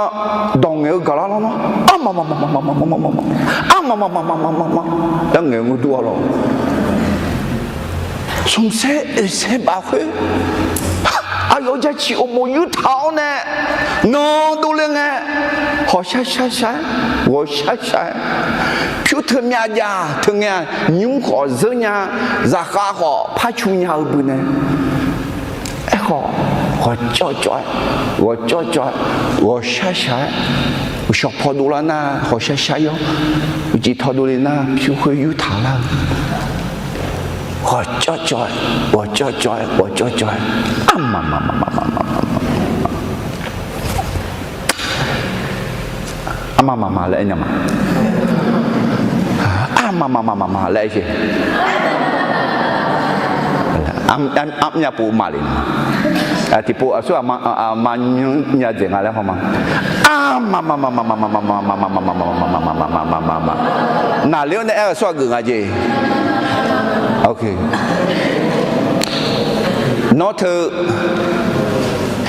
dawq ngaeq-eu gaqlar lar nar, armaf maf maf maf maf, armaf maf maf maf maf maf, yar ngaeq-eu ngeur dur-a lawr. Smqsaer oeqsaer baf khoer, aqyawf jacir uqmov yurtaq-awr nae, nan dovle ngae, hawqshar shar shar-aer, ghawqshar shar-aer, pyur teu myav jav teu ngae-aq, nymr khawf zeur nya, zaqkhav khawf par cu nya-eu bui nae, aerkhawf, ghawqcawv cawv-aer, ghawqcawv cawv-aer, ghawqshar shar-aer, uqshawq paw dovlar nar hawqshar shar-ir-awr, uqcif taw dovle nar pyur khoer yurtaq lar-eu, ghawqcawv cawv-aer, ghawqcawv cawv-aer, ghawqcawv cawv-aer, armaf maf maf maf maf maf maf maf, armaf maf maf laer aer nya ma, armaf maf maf maf maf laer aer sher. Armyav pov maf le, tiqpov aqsur aqma nymr nya dzaeq nga laer haw ma, armaf maf maf maf maf maf maf maf maf maf maf maf maf maf maf maf maf maf maf, naqler-awr nae aer-eu aqsur aqgeuf nga jeq. Nawr teu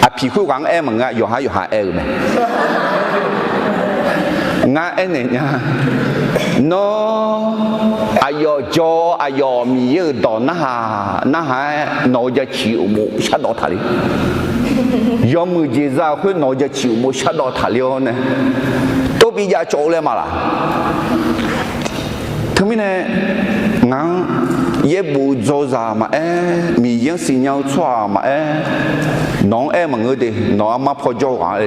aqpiq khoerghaq-anr aer maqngeur, yawqha yawqha aer-eu mae. Ngar aernaeq nya, nawr aqyawf jawr-awr aqyawf Miqyaer-euq dawq narhaq narhaq-aer nawq-eu jacir uqmov shardawv taqler, yawmuiq jeq za-eu khoer nawq-eu jacir uqmov shardawv taqler-awr nae, tov bi jav cawv-eu laer ma laq. Teumirnae ngaq-anr yaerbof dzaw zaq maqaer, Miqyaer-anr siqnya-eu tsawrhaq maqaer, nawq-anr aer maqngeur de, nawq armar paw jawr-eu ghaq-a,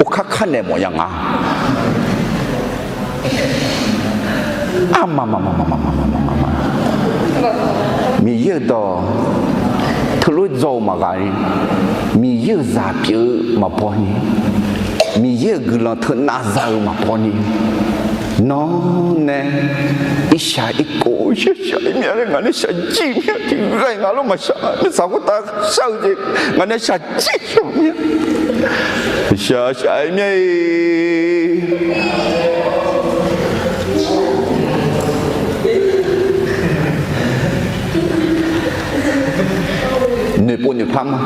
orkar kar naeq mawf ya nga. Armaf maf maf maf maf maf maf maf maf, Miqyaer-euq dawq teulof-aer dzaw-euq maqghaq ni, Miqyaer-euq zaq pyeuf-eu maqbaw ni, Miqyaer-euq guiqlanq teunav za-eu maqbaw ni, nawr nae irshaq irkhof shaqshaq-ir myav laer ngaq nae shaqjir myav, tiqghaq-iq ngaq lawr maqshaq, mirtsaq khoertav shar-eu jeq ngaq nae shaqjir shaq myav, shaqshaq-ir myav-iq. Noeqpov noeqpar ma.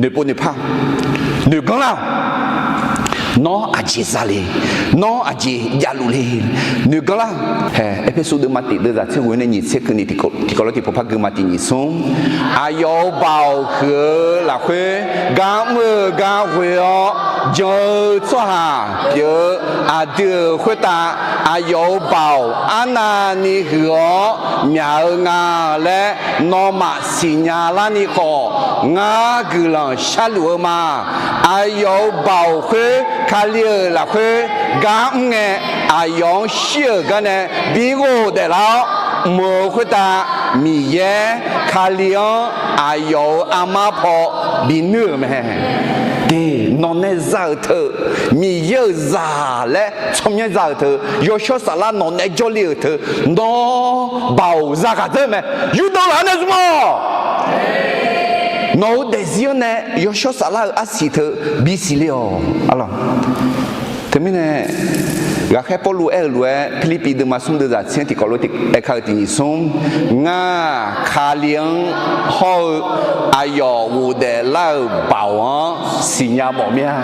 Noeqpov noeqpar. Noeqganr lar-awq. Nawr aqjeq za le? Nawr aqjeq javluf le? Noeqganr lar. Hae, Erpersu deuvma tiq deuvzaq tser ghoe nae nyiq tser keuvni tiqkawv lof tiqpov par gui ma tiq nyiq smr. Aqyawf-euq baoq huiq-eu lafkhoer gar mr-eu gar ghoe-awr jan-eu tsawrhaq pyeuf-eu aqdui-euq khoertav aqyawf-euq baoq arnavni huiq-awr myaq-eu nga laer nawmaf siqnya larni khawf, ngar guiqlanq sharluf-eu ma. Aqyawf-euq baoq khoer Kali-euq lafkhoer gar mr ngae, aqyawf-anr shir-euq garnae bi ghofdaef lar-awr, mq-euq khoertav Miqyaer Kali-anr aqyawf-euq armar paw binuir-euq mae. De, nawq nae za-euq teu, Miqyaer-euq zaq laer tsawrmyanr za-euq teu, yawshawr saflar nawq nae jawrle-euq teu, nawr baoq zaghaq dzeur mae. Yurdanq laf-anr nae zmq-awq. Nawq-euq daefzir-anr nae yawshawr saflar-euq arsiq teu bisiq le-awq. Teumirnae, ghaqkhaer Pawrluv aer-euq lof-aer Pirlirpiv deuvma smr deuvzaq tser tiqkawv lof aerkar-eu tiq nyiq smr, ngar Kali-anr hawr-eu aqyawf ghofdaef lar-euq baoq-anr siqnya mawf mir-a.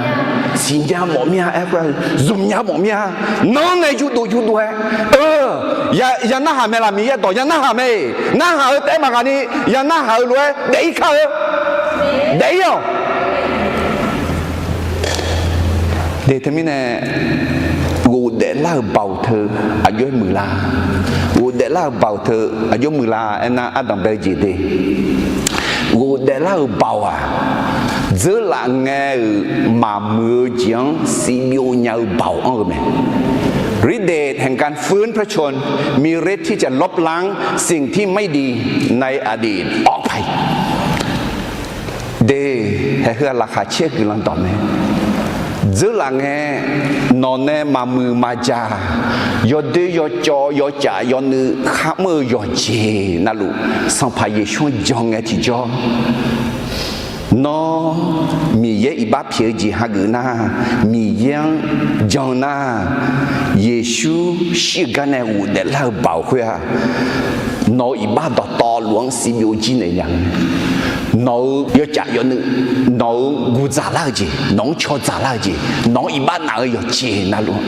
Siqnya mawf mir-a aer khoer, zmqnya mawf mir-a. Nanr nae yurdov yurdov-aer, ya narhaq mae laq, Miqyaer dawq ya narhaq mae. Narhaq-eu taef-aer maqghaq ni, ya narhaq-eu lof-aer daef-ir kar-eu. Daef-ir-awq. De teumirnae, ghofdaef lar-euq baoq teu aqjox-aer muiqlar. Ghofdaef lar-euq baoq teu aqjox muiqlar aernar, ardanq bae-eu jeq de. Ghofdaef lar-euq baoq-aq, dzeurlaf ngae-euq maqmuiq-eu jeq-anr sivbyov nya-eu baoq anr-eu mae. ฤทธิ์เดชแห่งการฟื้นพระชนม์ มีฤทธิ์ที่จะลบล้างสิ่งที่ไม่ดีในอดีตออกไป De, haeq heu-aq laqkhaq caer-eu guiqlanq dawq mae. Dzeurlaf ngae, nawq nae maqmuiq maqjaq, yawdoer yawcawv yawcaf yawnuiv kharmr-eu yawqjeq navluf, Sanqpaq Yeqsur-anr jan ngae tiqjawr, nawr Miqyaer iqbax pyaeq-eu jeq hageuf nar, Miqyaer-anr jan nar, Yeqsur shir-eu gar nae ghofdaef lar-eu baoq khoer-aq, nawq-euq iqbax dawqtawvluf-anr sivbyov jir naeq nya-eu, nawq-euq yawcaf yawnuiv, nawq-euq guqdzaq lar-eu jeq, nawq-anr caw dzaq lar-eu jeq, nawq-anr iqbax naf-eu yawqjeq navluf,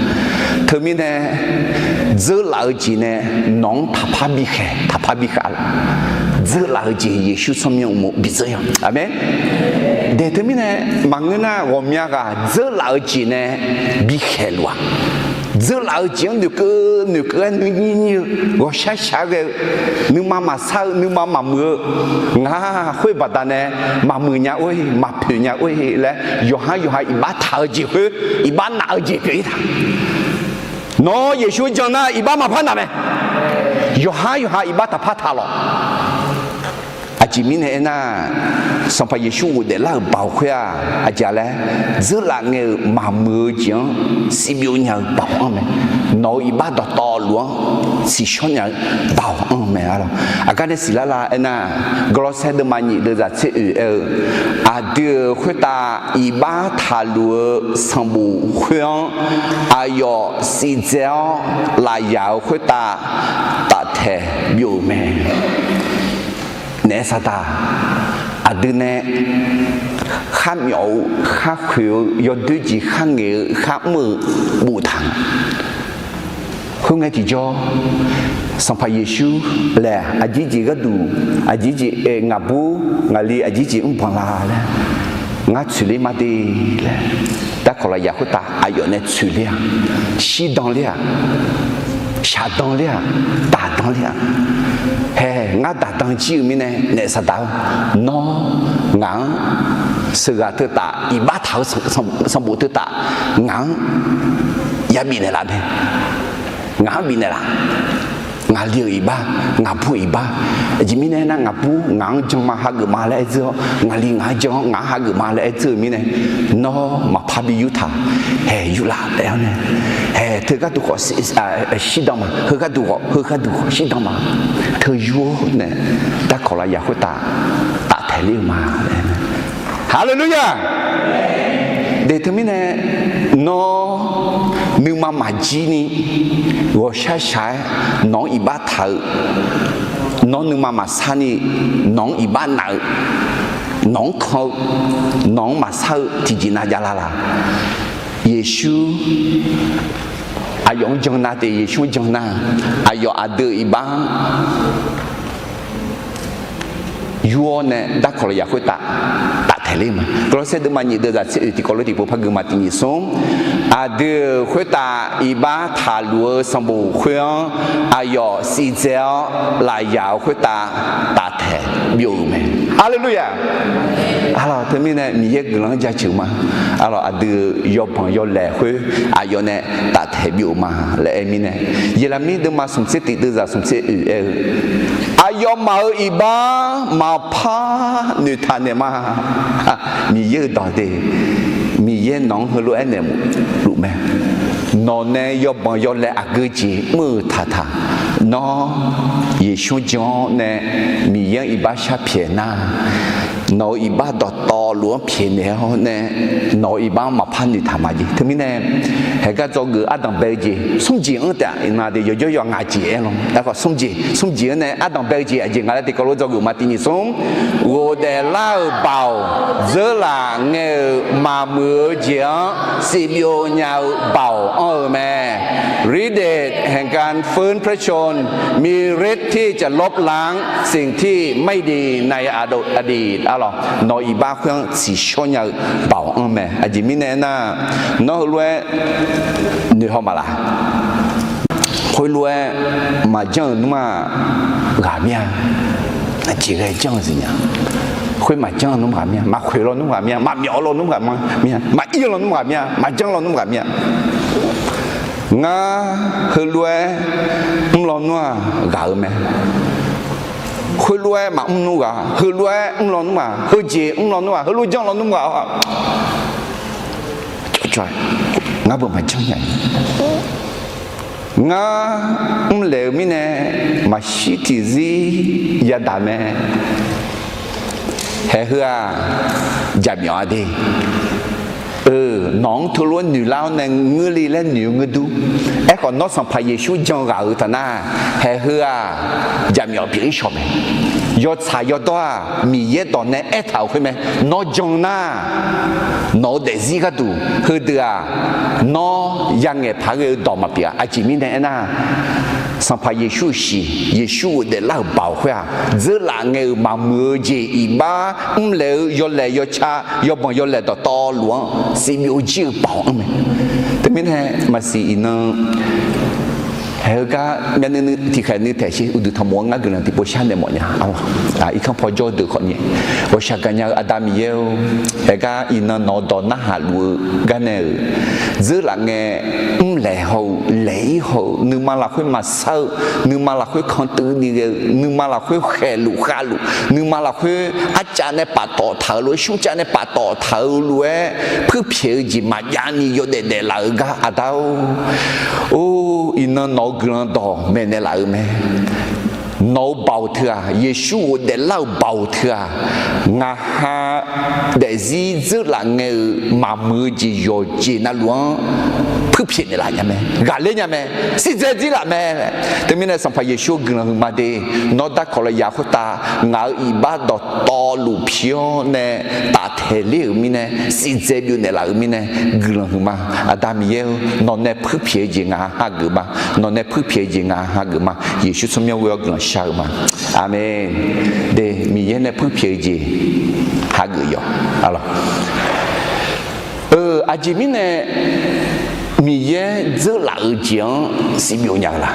teumirnae dzeurlaf-eu jeq nae nawq-anr taqpar bikhaeq taqpar bikhav laf. Dzeurlaf-eu jeq Yeqsur tsawrmyanr uqmov bidzeur-a. Aqmeq. De teumirnae maqngeur nar, ghawqmya ghaq dzeurlaf-eu jeq nae bikhaeq luf-aq, dzeurlaf-eu jeq-anr noeqkeuv noeqkeuv-aer nuinyir nyir-eu, ghawqshaq shaq-aer ghae-eu, nuima maqsar-eu, nuima maqmuiq-eu, ngaq khoer baqdanae maqmuiq nya or-e, maqpoeq nya or-e laer yawqhar yawqha iqbax taq-eu jeq khoer iqbax naf-eu jeq pyeuf-ir taq. Nawr Yeqsur jan nar iqbax maqpar naf mae. Yawqhar yawqha iqbax taqpar taq lawq. Aqjeq mirnae aernar, Sanqpaq Yeqsur ghofdaef lar-euq baoq khoer-aq, aqjeq laer, dzeurlaf ngae-euq maqmuiq-eu jeq-anr sivbyov nya-eu baoq anr mae. Nawq-euq iqbax dawqtawvluf-anr siqshawr nya-eu baoq anr mae. Aqgar nae siqlar la aernar, Gawrlawrsaer deuvma nyiq deuvzaq tser oeq aer-eu, aqdui-euq khoertav iqbax taqluf-eu sanqbof khoer-anr aqyawf sivdzae-awr lafyaq-euq khoertav taftaeq byov-euq mae. Naef saqdaq, aqdui nae kharmyawf-eu, kharkhoeq-eu, yawdoer jeq kharngaeq-eu, kharmr-eu boftaq nga. Khoerngae tiqjawr, Sanqpaq Yeqsur laer aqjeq jeq gharduq, aqjeq jeq aer ngaqbur ngaqli aqjeq jeq mrbanq la laer, ngar tsoeqler ma de laer, darkawq lafyaq khoertav aqyawf nae tsoeqler-aq, shirdan ler-aq, shaqdan ler-aq, daqdan ler-aq, hae ngar daqdan jir-eu mirnae naef saqdaq-eu, nawr ngaq-anr sheuqghaq teutaf iqbax taq-eu sanqbof teutaf ngaq-anr yabif naeqlaf mae. Ngaq-anr bifnaeq laf. Ngaqli-euq iqbax, ngaqbur-euq iqbax. Aqjeq mirnae aernar, ngaqbur ngaq-anr jan ma hageuf ma laer aer dzeur-awr, ngaqli ngaq-anr jan-awr ngaq-anr hageuf ma laer aer dzeur-euq mirnae, nawr maqpar bi yurtaq. Hae yurlaf laer-awr nae, hae teu gharduq khawf shirdan ma, heu gharduq khawf, heu gharduq khawf shirdan ma. Teu yur-awr nae, darkawq lafyaq khoertav taftaeq ler-eu ma. Haleluya! De teumirnae, nawr nuima maqjir ni ghawqshaq shaq-aer nawq-anr iqbax taq-eu, nawr nuima maqsar ni nawq-anr iqbax naf-eu, nawq-anr kan-eu, nawq-anr maqsar-eu tiqjeq nav javlar la? Yeqsur, aqyawf-anr jan nar te, Yeqsur-anr jan nar, aqyawf aqdui-euq iqbax-anr yur-awr nae darkawq lafyaq khoertav taftaeq ler ma. Gawrlawrsaer deuvma nyiq deuv zaq tser oeq tiqkawv lof tiqpov par gui ma tiq nyiq smr. Aqdui-euq khoertav iqbax taqluf-eu sanqbof khoer-anr aqyawf sivdzae-awr lafyaq-euq khoertav taftaeq byov-euq mae. Haleluya! Arlawq, teumirnae Miqyaer guiqlanq-anr jaceuq ma. Arlawq, aqdui-euq yawbanq yawlaeq khoer aqyawf nae taftaeq byov-euq ma laer aer mirnae, Yeqlaqmir deuvma smq tser tiq deuv zaq smq tser oeq aer-eu, aqyawfmaf-euq iqbax maqpar noeqtaq naeq ma. Miqyaer-euq dawq de, Miqyaer nawq-anr heulof-aer naeq luf mae. Nawq nae yawbanq yawlaeq aqgeu jeq mr-euq taqtaq, nawr Yeqsur jan-awr nae Miqyaer-anr iqbax shar pyaeq nar, nawq-euq iqbax dawqtawvluf-anr pyaeqnaeq-awr nae, nawq-euq iqbax-anr maqpar noeqtaq ma jeq. Teumirnae, haeqgar dzawgeuf ardanq bae-eu jeq smr jeq-anr taef-a. Iqnan de yawjawr yawqha ngaq jeq aer lan. Aerkhawf smr jeq, smr jeq-anr nae ardanq bae-eu jeq aqjeq nga laer tiqkawv lof dzawgeuf ma tiq nyiq smr. Ghofdaef lar-euq baoq, dzeurlaf ngae-euq maqmuiq-eu jeq-anr sivbyov nya-eu baoq anr-eu mae. Read it, แห่งการฟื้นพระชนม์ มีฤทธิ์ที่จะลบล้างสิ่งที่ไม่ดีในอดีต Arlawq, nawq-euq iqbax khoer-anr tsiqshawr nya-eu baoq anr mae. Aqjeq mirnae aernar, nawr heulof-aer noeqhaw maqlaf. Khoerlof-aer maqjanr-euq nmr-aq ghaq mir-a. Aqjeq ghae janr-eu zifnya. Khoer maqjanr lawnmr ghaq mir-a. Maqkhoeq lawnmr ghaq mir-a. Maqmyawf lawnmr ghaq mir-a. Maqir lawnmr ghaq mir-a. Maqjanr lawnmr ghaq mir-a. Ngar heulof-aer mr lawnmr-aq ghaq-eu mae. Khoerlof-aer maqmr nmr ghaq, heulof-aer mr lawnmr ghaq, heujeq mr lawnmr ghaq, heulof janr lawnmr ghaq-a. Cawqcawq-aer ngar beu maqjanr nya-iq. Ngar mrlaeq-eu mirnae maqshir tiqzir yadaq mae. Haeq heu-aq, jaqmyawf-a de. Eu, nawq-anr teulof-aer noeqlar-awr nae ngeur le laer noeq-eu ngeur dur. Aerkhawf, nawr Sanqpaq Yeqsur jan ghaq-euq taqnar, haeq heu-aq, jaqmyawf pyeuf-ir shawq mae. Yawtsaq yawdawr-aq, Miqyaer dawq nae aertaq-euq khoer mae. Nawr jan nar, nawq-eu daefzir gharduq heudeuq-aq, nawr yangaeq paq ghae-eu dawq maqpyeuf-a. Aqjeq mirnae aernar, Sanqpaq Yeqsur-euq shiq, Yeqsur ghofdaef lar-euq baoq khoer-aq, dzeurlaf ngae-euq maqmuiq-eu jeq iqbax mrlaeq-eu yawlaeq yawca, yawbanq yawlaeq dawqtawvluf-anr sivbyov jir-eu baoq anr mae. Teumirnae maqsiq iqnan, haeq heugar myavnuiv nuiv tiqkhaeq nuiv taeq sher uqduq tanqmof-anr ngar guiqlanq tiqpov sharnaeq mawfnya. Aqlawq, irkanr paw jawr-eu deuq khawf ni, ghawqshaq gaqnya-eu Aqda Miqyaer-or, haeq gar iqnan nawq-eu dawq narhaq luf-eu gar nae-euq dzeurlaf ngae mrlaeq haw-eu, laeq-ir haw-eu, nuima lafkhoer maqsar-eu, nuima lafkhoer kantuiv ni ghae-eu, nuima lafkhoer khaeqluf khavluf, nuima lafkhoer arcav nae paftawf taq-eu lof-aer, smrcav nae paftawf taq-eu lof-aer, puirpyaeq-eu jeq maqjav ni yawdaef daeflaf-eu gar Aqda-or, or, iqnan nawq-eu guiqlanq dawq maeqnaeq laf-euq mae. Nawq-eu baoq teu-aq, Yeqsur ghofdaef lar-euq baoq teu-aq, ngaq ha daefzir dzeurlaf ngae-euq maqmuiq-eu jeq yawqjeq navluf-anr puirpyaeq naeqlaf nya mae, ghaqler nya mae, sirdzae dzir laf mae. Teumirnae Sanqpaq Yeqsur-eu guiqlanq huiqma de, nawr darkawq lafyaq khoertav ngaq-euq iqbax dawqtawvluf pi-awr nae taftaeq ler-euq mirnae, sirdzae byov naeqlaf-euq mirnae guiqlanq huiqma. Aqda Miqyaer-or, nawq nae puirpyaeq-eu jeq ngaq ha hageuf ma. Nawq nae puirpyaeq-eu jeq ngaq ha hageuf ma. Yeqsur tsawrmyanr ghoe-awr guiqlanq shar-eu ma. Aqmeq. De, Miqyaer nae puirpyaeq-eu jeq hageuf yawq. Aqlawq, eu, aqjeq mirnae Miqyaer dzeurlaf-eu jeq-anr sivbyov nya-eu la?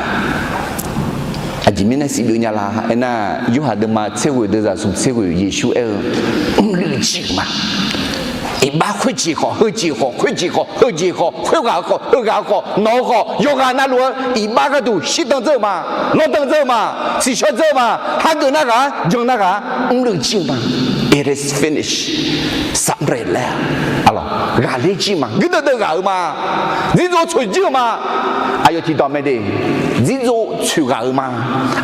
Aqjeq mirnae sivbyov nya la aernar, Yorhaq deuvma tser ghoeq deuvzaq smq tser ghoeq Yeqsur aer-eu, mrluiv jir-euq ma. Iqbax khoerjeq khawf, heujeq khawf, khoerjeq khawf, heujeq khawf, khoerghaq-eu khawf, heughaq-eu khawf, nawq-eu khawf, yawqghaq navluf-eu iqbax gharduq shirdan dzeur-eu ma, lawrdan dzeur-eu ma, tsiqshawr dzeur-eu ma, hageuf nar ghaq-a, jan nar ghaq-a, mrluiv jir-eu ma. It is finished. สำเร็จแล้ว. Aqlawq, ghaqler jir ma, guirdeuv deuv ghaq-eu ma, dzirdzov tsoeq jir-eu ma. Aqyawf tiqdawq mae de, dzirdzov tsoeq ghaq-eu ma,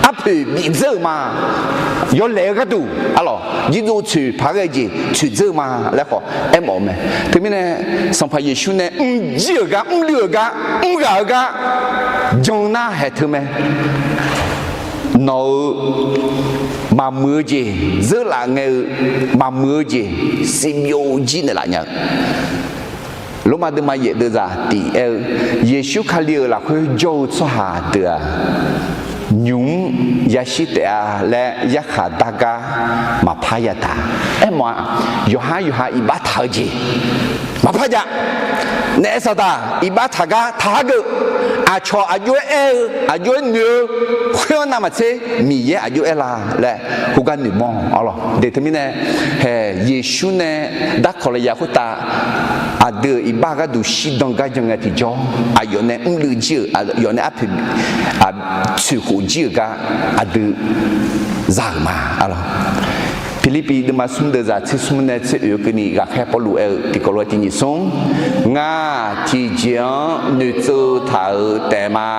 arpoeq bif dzeur-eu ma, yawlaeq-eu gharduq, aqlawq, dzirdzov tsoeq paq ghae jeq tsoeq dzeur-eu ma laer khawf aermawf-eu mae. Teumirnae Sanqpaq Yeqsur nae mrjir-euq gar, mrluiv-euq gar, mrghaq-eu gar jan nar haeq teu mae. Nawq-eu maqmuiq-eu jeq, dzeurlaf ngae-eu maqmuiq-eu jeq, sivbyov jir naeqlaf nya-eu Lormav deuvma yaef deuvzaq tiq aer-eu, Yeqsur Kali-euq lafkhoer jawr-eu tsawrhaq deuq-aq, nymq mr yashir taef-a laer yarkhaq dar gar maqpar yataq. Aermawf-aq, yawqhar yawqha iqbax taq-eu jeq maqpar jav. Naef saqdaq iqbax taq gar taq hageuf. Aqcawq aqjox-aer aer-eu, aqjox-aer noeq-eu khoer-anr navmaqtser Miqyaer aqjox-aer la laer khoergar noeqmawr-awq lawq. Deuq teumirnae, hae, Yeqsur nae darkawq lafyaq khoertav aqdui-euq iqbax gharduq shirdan gar jan ngae tiqjawr, aqyawf nae mrluiv jir-euq, aqyawf nae arpoeq tsoeqkhof jir-euq gar aqdui za-euq ma. Pirlirpiv deuvma smr deuvzaq tser smr nae tser oeq-eu keuvni ghaqkhaer Pawrluv aer-eu tiqkawv lof-aer tiq nyiq smr, Ngar tiqjeq-anr noeqtsov taq-euq taef ma.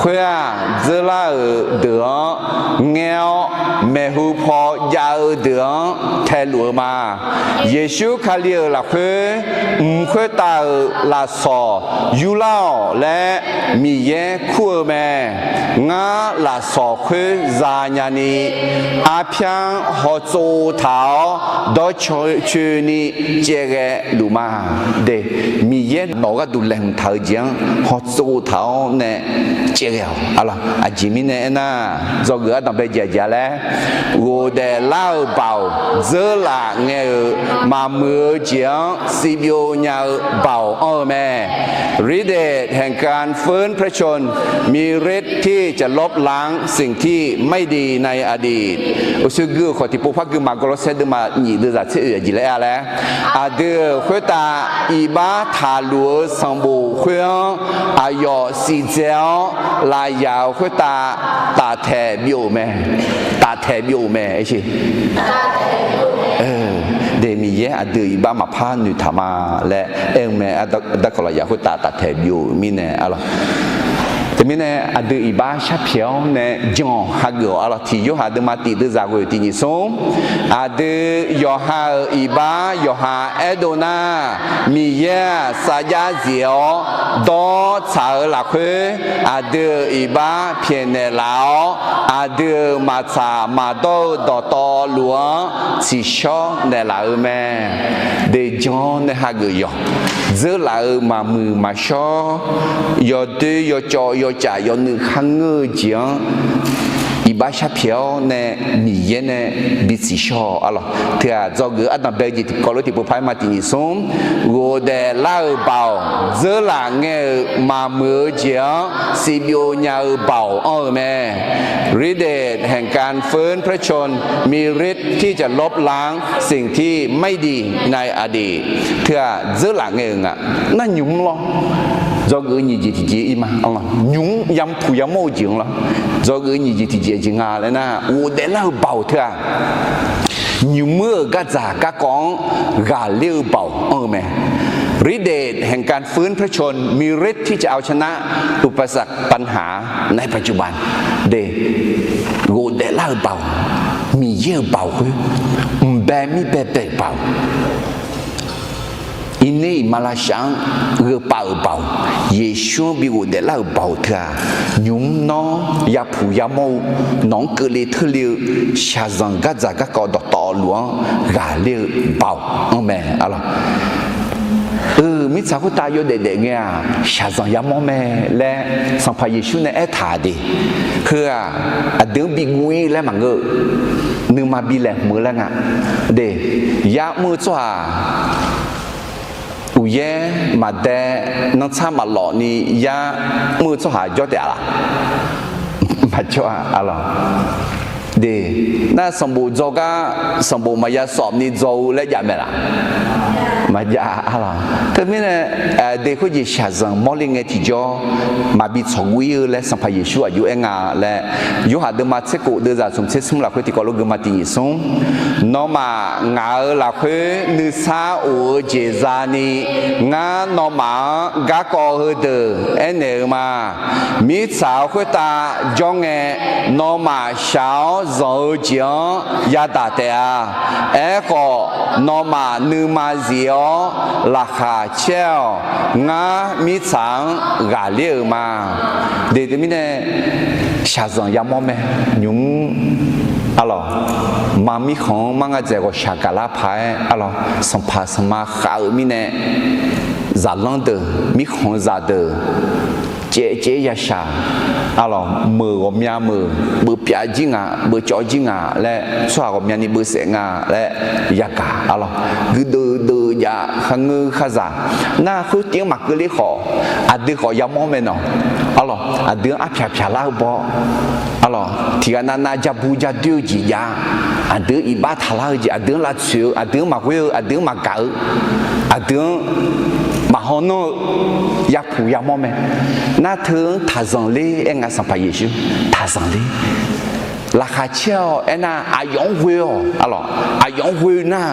Khoer-aq, dzeurlar-euq deuq-anr ngaer-awr, maeqhu paw jav-eu deuq-anr taeluf-eu ma. Yeqsur Kali-euq lafkhoer mq khoertav-euq lafsawq yurlar-awq laer Miqyaer kur-eu mae. Ngar lafsawq khoer zanya ni, arpyar-anr hawtsov taq-awr dawrcoeni caevghae luf ma. De, Miqyaer nawq-eu gharduq laeqhmq taq-eu jeq-anr hawtsov taq-awr nae caevghae-awq. Aqlawq, aqjeq mirnae aernar, dzawgeuf ardanqbae jeq aqjeq-a laer, ghofdaef lar-euq baoq dzeurlaf ngae-euq maqmuiq-eu jeq-anr sivbyov nya-eu baoq anr-eu mae. Read it, แห่งการฟื้นพระชนม์ มีฤทธิ์ที่จะลบล้างสิ่งที่ไม่ดีในอดีต Uqshoe gui-euq khawf tiqpov par gui ma. Gawrlawrsaer deuvma nyif deuvzaq tser oeq aqjeq laer aer-a laer, aqdui-euq khoertav iqbax taqluf-eu sanqbof khoer-anr aqyawf siqdzae-awr lafyaq-euq khoertav taftaeq byov-euq mae. Taftaeq byov-euq mae. De, Miqyaer aqdui-euq iqbax maqpar noeqtaq ma laer aer-eu mae. Darkawq lafyaq khoertav taftaeq byov-euq mirnae, aqlawq, teumirnae aqdui iqbax sharpyaeq-awr nae jan-awq hageuf-awq. Aqlawq, tiq Yorhaq deuvma tiq deuvzaq ghoe tiq nyiq smr, aqdui yawqha-euq iqbax yawqha aerdov nar, Miqyaer-aq savjax zif-awr dawr tsaq-eu lafkhoer, aqdui-euq iqbax pyaeqnaeq laf-awr, aqdui-euq maqtsaq maqdawr-eu dawqtawvluf-anr tsiqshawr naeqlaf-eu mae. De, jan-awr nae hageuf yawq. Dzeurlaf-euq maqmuiq maqshawr, yawdoer yawcawv yawcaf yawnuiv kharngeur-eu jeq-anr iqbax sharpyaeq-awr nae Miqyaer nae bitsiqshawr-awq. Aqlawq, teu-aq, dzawgeuf ardanqbae jeq tiqkawv lof tiqpov par-aer ma tiq nyiq smr, ghofdaef lar-euq baoq dzeurlaf ngae-euq maqmuiq-eu jeq-anr sivbyov nya-eu baoq anr-eu mae. ฤทธิ์เดชแห่งการฟื้นพระชนม์ มีฤทธิ์ที่จะลบล้างสิ่งที่ไม่ดีในอดีต Teu-aq, dzeurlaf ngae-euq nga. Nar nymq mr lawr. Dzawgeuf-eu nyiq jeq tiqjeq ir ma. Nymq mr yampuq yamawr-eu jeq-anr lawr. Dzawgeuf-eu nyiq jeq tiqjeq jeq nga laer nar, ghofdaef lar-eu baoq teu-aq, nymq mr-euq gardzaq garkawv-anr ghaqler-eu baoq anr-eu mae. ฤทธิ์เดชแห่งการฟื้นพระชนม์ มีฤทธิ์ที่จะเอาชนะอุปสรรคปัญหาในปัจจุบัน De, ghofdaef lar-eu baoq, Miqyaer-euq baoq khoer, mqbae mirbae bae-euq baoq, iqner iqma lavshaf-anr gheu pav-euq baoq, Yeqsur-anr bi ghofdaef lar-euq baoq teu-aq, nymq mr nawr yapuq yamawr-eu, nawq-anr keuvle teurle-eu shaqzanq gardzaq garkawv dawqtawvluf-anr ghaqler-eu baoq anr mae. Aqlawq, eu, mirtsaq khoertav yawdaef daef ngae-aq, shaqzanq yamawr mae laer Sanqpaq Yeqsur nae aertaq de. Heu-aq, aqdui-anr bi guv-ir laer maqngeur-eu, nuima bi laeqhmq-eu laer nga. De, yar mr-eu tsawrhaq uqyaer maqdae, nantsar maqlawf ni yar mr-eu tsawrhaq jawr taef-a laq? Maqjawr-a. Aqlawq, de, nar sanqbof dzaw gar sanqbof maqya sawf ni dzaw-eu laer jav mae laq? Maqjav-a laq. Teumirnae, de, khoerjeq shaqzanq mawrle ngae tiqjawr maqbi tsawqguv-ir-eu laer Sanqpaq Yeqsur aqjox aer nga laer, Yorhaq deuvma tser kof deuvzaq smq tser smr lafkhoer tiqkawv lof geuma tiq nyiq smr, nawmaf ngaq-euq lafkhoer nuisar of-eu jeq zani, ngar nawmaf-anr garkawv heudeuq aernaeq-eu ma. Mirtsaq-euq khoertav jawr ngae, nawmaf shaq-awr zanq-eu jeq-anr yadaq taef-a. Aerkhawf, nawmaf nuima zif-awr laqkhaq caer-awq. Ngar mirtsaq-anr ghaqler-euq ma. De, teumirnae, shaqzanq yamawr mae. Nymq mr, aqlawq, mar mirkhanq-anr mar nga dzaeq ghawqshaq gaqlar paq-aer, aqlawq, sanqpaq sanqma khav-eu mirnae, zaqlanr deuq, mirkhanq zaqdeuq, caev caev yashaq, arlawq, meuq ghawqmya meuq, beuvpyav jir nga, beuvcawv jir nga laer, tsawrhaq ghawqmyani beuvsaef nga laer yagaq, arlawq, guirdeuv deuv jav, khar ngeur khar zaq, nar khoertiv-anr maqkeuv ler khawf, aqdui khawf yamawr mae nawq, arlawq, aqdui-anr arpyaq pyaq lar-eu baw, arlawq, tiqghaq navnav ja bu ja doer-eu jeq jav, aqdui-anr iqbax taqlar-eu jeq, aqdui-anr lavtsoeq-eu, aqdui-anr maqghoer-eu, aqdui-anr maqgaq-eu, aqdui-anr maqhaw nanr-eu, yapuq yamawr mae. Nar teu-anr taqzanq ler aer nga, Sanqpaq Yeqsur, taqzanq ler. Laqkhaq caer-awq aernar, aqyawf-anr ghoe-awq, arlawq, aqyawf-anr ghoe nar,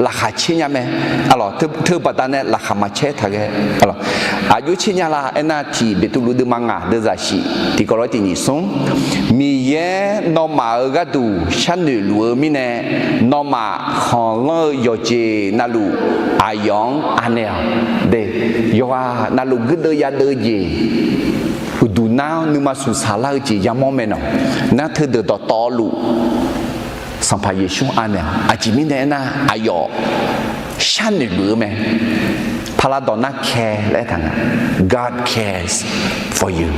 laqkhaq caer nya mae, arlawq, teu baqdanae laqkhaq maqcaer taq ghae, arlawq, aqjox caer nya la aernar, tiq Beqtuvluv deuvma ngaq deuvzaq shif, tiqkawv lof-aer tiq nyiq smr, Miqyaer nawmaf-euq gharduq sharnoeq luf-eu mirnae, nawmaf khanqlanr-eu yawqjeq navluf aqyawf-anr anaeq-awq. De, yawqghaq navluf guirdeuv yadeuv-eu jeq, uqduq nar-awr nuima smqsaq lar-eu jeq yamawr mae nawq. Nar teudeuq dawqtawvluf Sanqpaq Yeqsur anaeq-awq. Aqjeq mirnae aernar, aqyawf sharnoeq luf-eu mae. พระเจ้า ดอลลาร์ แคร์ และ ทาง งาน God cares for you.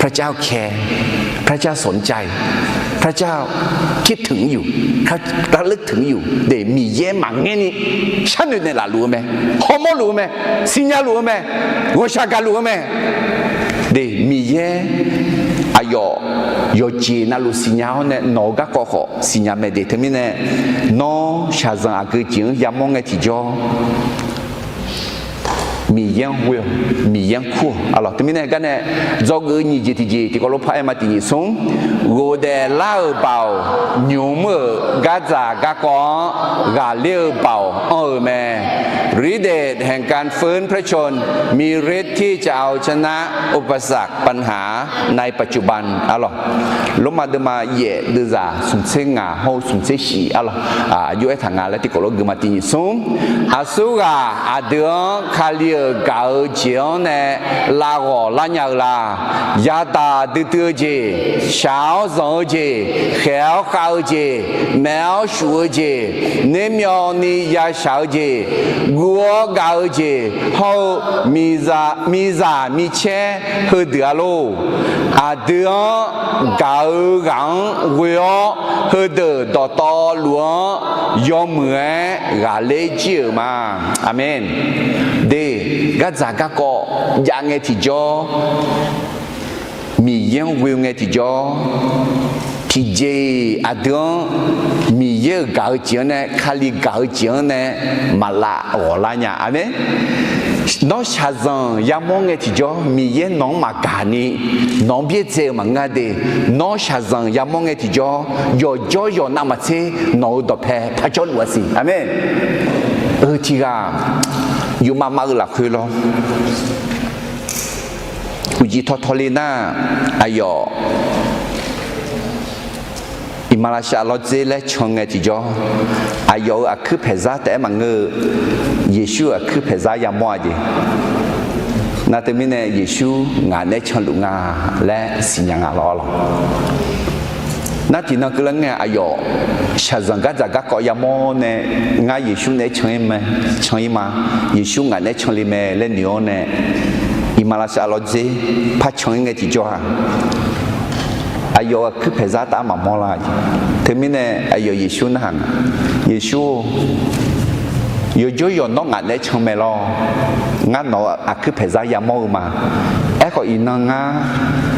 พระเจ้า care, พระเจ้า สนใจ, พระเจ้า คิดถึงอยู่, ระลึกถึงอยู่. De, Miqyaer maqngaer ni sharnoeq naeqlaf luf-eu mae, hawmawr luf-eu mae, siqnya luf-eu mae, ghawqshaq gaq luf-eu mae. De, Miqyaer aqyawf yawqjeq navluf siqnya-awr nae nawq-eu garkawv khawf siqnya mae. De, teumirnae nawr shaqzanq aqgeu jeq-anr yamawr ngae tiqjawr, Miqyaer-anr ghoe-awq, Miqyaer-anr kur-awq, arlawq. Teumirnae garnae dzawgeuf-eu nyiq jeq tiqjeq tiqkawv lof par aer ma. Tiq nyiq smr, ghofdaef lar-euq baoq, nymq mr-euq gardzaq garkawv-anr ghaqler-eu baoq anr-eu mae. ฤทธิ์เดชแห่งการฟื้นพระชนม์ มีฤทธิ์ที่จะเอาชนะอุปสรรคปัญหาในปัจจุบัน arlawq. Lormav deuvma yaef deuvzaq smq tser ngaq hawr-eu smq tser shif, arlawq, aqjox aertaq nga laer tiqkawv lof gui ma. Tiq nyiq smr, aqsurghaq aqdui-anr Kali-euq gaq-eu jeq-anr nae lav ghawq lar nya-eu la? Yadaq duidui-eu jeq, shaq-awr zanq-eu jeq, khaeq-awr khav-eu jeq, maef-awr shuf-eu jeq, nermyawvni yashaq-eu jeq, guv-awr gav-eu jeq hawr-eu miqzaq micaer heudeuq-a lor. Aqdui-anr gaq-eu ghaq-anr ghoe-awr, heudeuq dawqtawvluf-anr yawmuiq-aer ghaqler jir-euq ma. Aqmeq. De, gardzaq garkawv jav ngae tiqjawr, Miqyaer-anr ghoe ngae tiqjawr, tiqjeq-iq aqdui-anr Miqyaer-euq gaq-eu jeq-anr nae, Kali gaq-eu jeq-anr nae maqlav ghawq lar nya. Aqmeq. Nawr shaqzanq yamawr ngae tiqjawr, Miqyaer nawq-anr maqgaq ni nawq-anr byaerdzae-eu maqngeur-a de. Nawr shaqzanq yamawr ngae tiqjawr, yawqjawr yawq navmaqtser nawq-euq dawqpae par jawrluf-a siq. Aqmeq. Eu, tiqghaq yufmav mav-eu lafkhoer lawr, uqcif tawtawle nar, aqyawf iqmalavshav lawrdzer laer can ngae tiqjawr, aqyawf-euq aqkuir paeqzar taef-aer maqngeur-eu, Yeqsur-euq aqkuir paeqzar yamawr-a jeq. Nar teumirnae Yeqsur ngaq naeq-aer canluf nga laer siqnya nga lawr, arlawq. Nar tiqnan keuvlar ngae aqyawf shaqzanq gardzaq garkawv yamawr nae, ngar Yeqsur naeq-aer can-ir ma, Yeqsur ngaq naeq-aer canle mae laer noeq-awr nae, iqmalavshav lawrdzer par can-ir ngae tiqjawr-aq, aqyawf-euq aqkuir paeqzar taf-aer maqmawr lar. Teumirnae aqyawf Yeqsur narhaq nga, Yeqsur-or, yawqjawr yawq nawr ngaq naeq-aer can mae lawr. Ngar nawq-euq aqkuir paeqzar yamawr-eu ma. Aerkhawf iqnan ngar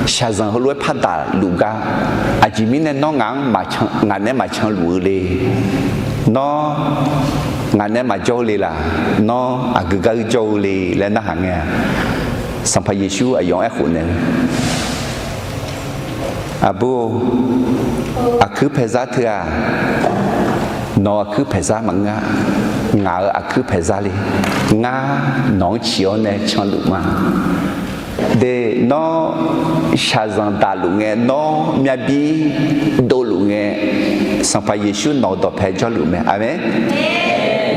shaqzanq heulof-aer par daqluf gar, aqjeq mirnae nawr ngaq-anr ngaq naeq-aer maqcan luf-eu le? Nawr ngaq naeq-aer maqjawr-eu le laq? Nawr aqgeu gar-eu jawr-eu le laer narhaq ngae-a, Sanqpaq Yeqsur aqyawf-anr aerkhof naeq-eu, Aqbur-or, aqkuir paeqzar teu-aq, nawq-euq aqkuir paeqzar maqngeur-a. Ngaq-euq aqkuir paeqzar le. Ngar nawq-anr ciq-awr nae canluf ma. De, nawr shaqzanq daqluf ngae, nawr myavbir dovluf ngae, Sanqpaq Yeqsur nawq-euq dawqpae jawrluf mae. Aqmeq.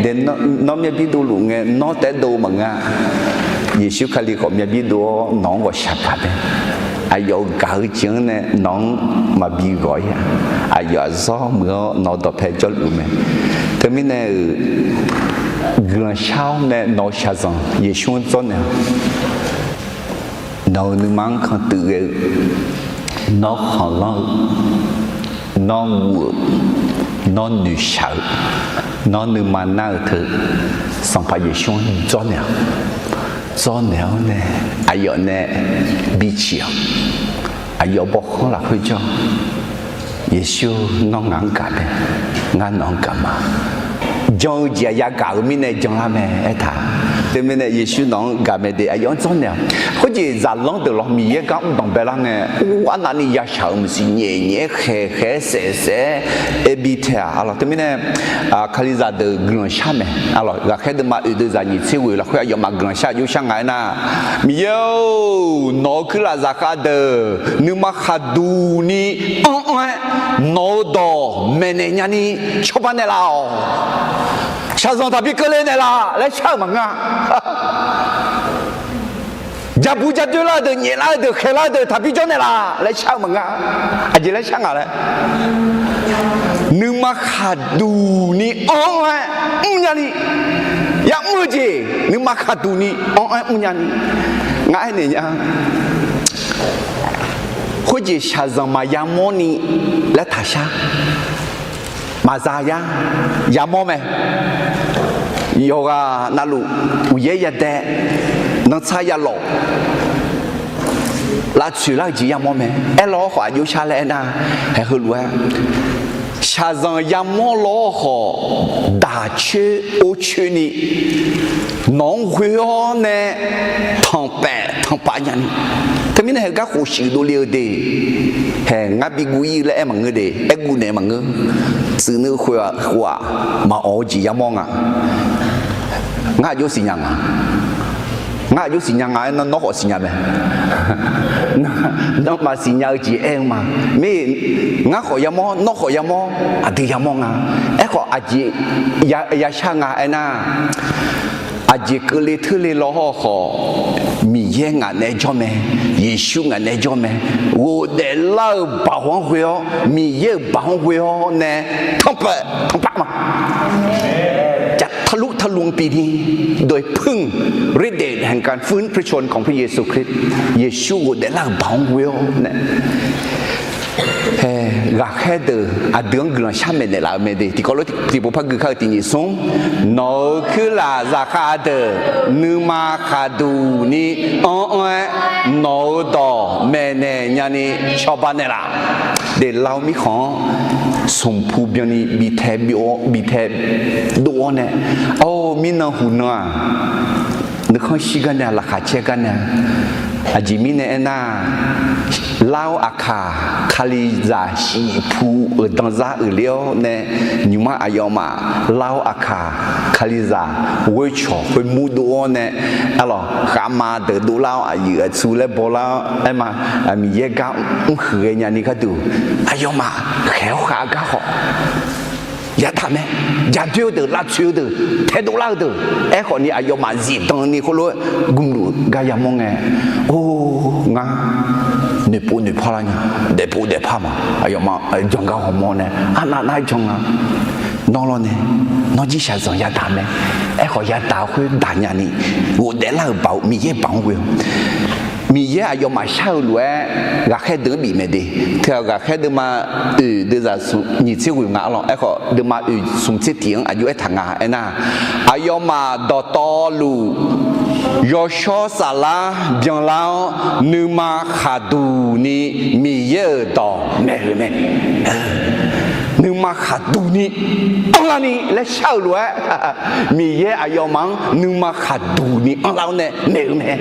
De, nawr myavbir dovluf ngae, nawr taef-aer dov-eu maqngeur-a. Yeqsur Kali khawf myavbir dov-awr nawq-anr ghawqshaq gaq mae. Aqyawf-euq gaq-eu jeq-anr nae nawq-anr maqbi ghawq-ir-a. Aqyawf aqzawr muiq-awr nawq-euq dawqpae jawrluf-eu mae. Teumirnae-euq guiqlanq shar-awr nae nawq-euq shaqzanq Yeqsur-anr dzawrnaeq-awq. Nawq-euq nuima-anr kantuiv ghae-eu, nawr khanqlanr-eu, nawr guv-euq, nawr noeqshaq-eu, nawr nuima nar-eu teu, Sanqpaq Yeqsur-anr dzawrnaeq-awq. Dzawrnaeq-awr nae aqyawf nae biciq-awq. Aqyawf bawkhanr lafkhoer jawr, Yeqsur, nawr ngaq-anr gaq mae, ngar nawq-anr gaq ma. Jan-eu jeq-aq yagaq-eu mirnae janlar mae aertaq. Teumirnae Yeqsur nawq-anr gaq mae de, aqyawf-anr dzawrnaeq-awq. Khoerjeq zaqlanr deuq lawr Miqyaer gar mr danqbae lar ngae, arnavni yashaq-euq maqsiq, nyaef nyaef-aer khaeq khaeq-aer saef saef-aer aer bi tae-aq, arlawq. Teumirnae kalizaq deuq guiqlanq shar mae, arlawq. Ghaqkhaer deuvma oeq deuv zaq nyiq tser ghoeq lafkhoer aqyawfmaf guiqlanq shar aqjox shar nga aernar, Miqyaer-or, nawq-euq kuirlaf zaqkhav deuq nuima khaqduq ni anr-anr-aer, nawq-euq dawq maeqnaeq nyani cawba naeqlaf-awq. Shaqzanq taqbi keuvle naeqlaf laer shar-euq maqngeur-a. Jabu jadoer lar-eu deuq, nyaeflar-eu deuq, khaeqlar-eu deuq taqbi jawr naeqlaf laer shar-eu maqngeur-a. Aqjeq laer shar nga laer, nuima khaqduq ni anr-anr-aer mrnya ni, ya'mr-eu jeq nuima khaqduq ni anr-anr-aer mrnya ni, ngar aernaeq nya. Khoerjeq shaqzanq maqya mawrni laer taqshar. Maqza yar yamawr mae. Yawqghaq navluf uqyaer yadae, nantsar yalawf, lavtsoeq lar-eu jeq yamawr mae. Aerlawr khawf aqjox shar laer aernar, haeq heulof-aer shaqzanq yamawr lawr khawf, daq coer or coer ni nawq-anr ghoe-awr nae tanqpaef tanqpav nyani. Teumirnae heugar khof shuif dovle-eu de. Haeq ngar bi guv ir laer aer maqngeur de, aer guv naeq maqngeur. Tsuif nuiv khof-aq khof-aq, maqawq-eu jeq yamawr nga. Ngar aqjox siqnya nga. Ngar aqjox siqnya nga aernar, nawr khawf siqnya mae. Nawmaf siqnya-eu jeq aer-eu ma. Mir, ngar khawf yamawr, nawr khawf yamawr, aqdui yamawr nga. Aerkhawf aqjeq yashar nga aernar, aqjeq keuvle teurle lawr hawr khawf, Miqyaer ngaq naeq-aer jawr mae, Yeqsur ngaq naeq-aer jawr mae. Ghofdaef lar-eu baoq-anr ghoe-awr, Miqyaer-euq baoq-anr ghoe-awr nae tanqpav tanqpav ma. ทะลุทะลวงปีนี้ โดยพึ่งฤทธิ์เดชแห่งการฟื้นพระชนม์ของพระเยซูคริสต์ Yeqsur ghofdaef lar-euq baoq-anr ghoe-awr nae, hae, ghaqkhaer deuq aqdui-anr guiqlanq sharmaeq naeqlaf-eu mae de. Tiqkawv lof tiqpov par gui kar-eu tiq nyiq smr, nawq-euq kuirlaf zaqkhav deuq nuima khaqduq ni anr-anr-aer, nawq-euq dawq maeqnaeq nyani cawba naeqlaf. Deqlav-eu mirkhanq-anr smqpu byanni bi tae dov-awr nae, or, mirnan huqnan-aq, nuikhanr shir gar nae, laqkhaq caer gar nae, aqjeq mirnae aernar, lar-awr aqkaq, Kalizaq shiqpu-euq danzar uiqler-awr nae, nymq-mr aqyawfmaf lar-awr aqkaq, Kalizaq ghoercawq khoermur dov-awr nae, arlawq, khavma deuq dovlar-awr aqyuif aqtsu laer bawlar-awr aerma, Miqyaer gar mrhuiq ghae nyani gharduq, aqyawfmaf khaeq-awr khav gar khawf yadaq mae. Jadoer-eu deuq, lavtsoeq-eu deuq, taedov lar-eu deuq, aerkhawf ni aqyawfmaf zifdan ni khoerlof-aer gmluf gar yamawr ngae, or, ngar noeqpov noeqpar lar nya, daefpov daefpar ma, aqyawfmaf jan gar hawmawr nae arnav nar jan nga. Nawr lawr nae, nawr jir shaqzanq yadaq mae. Aerkhawf yadaq-eu khoer daq nyani, ghofdaef lar-euq baoq, Miqyaer baoq-anr ghoe-awr, Miqyaer aqyawfmaf shar-eu lof-aer ghaqkhaer deuq-anr bif mae de. Teu-aq ghaqkhaer deuvma oeq deuvzaq nyiq tser ghoeq nga arlawq. Aerkhawf deuvma oeq smq tser tiq-anr aqjox aertaq nga aernar, aqyawfmaf dawqtawvluf yawshawr saflar byanlar-awr, nuima khaqduq ni Miqyaer-euq dawq maeq-euq mae. Nuima khaqduq ni anrlar ni laer shar-euq lof-aer, Miqyaer aqyawfmaf-anr nuima khaqduq ni anrlar-awr nae maeq-euq mae.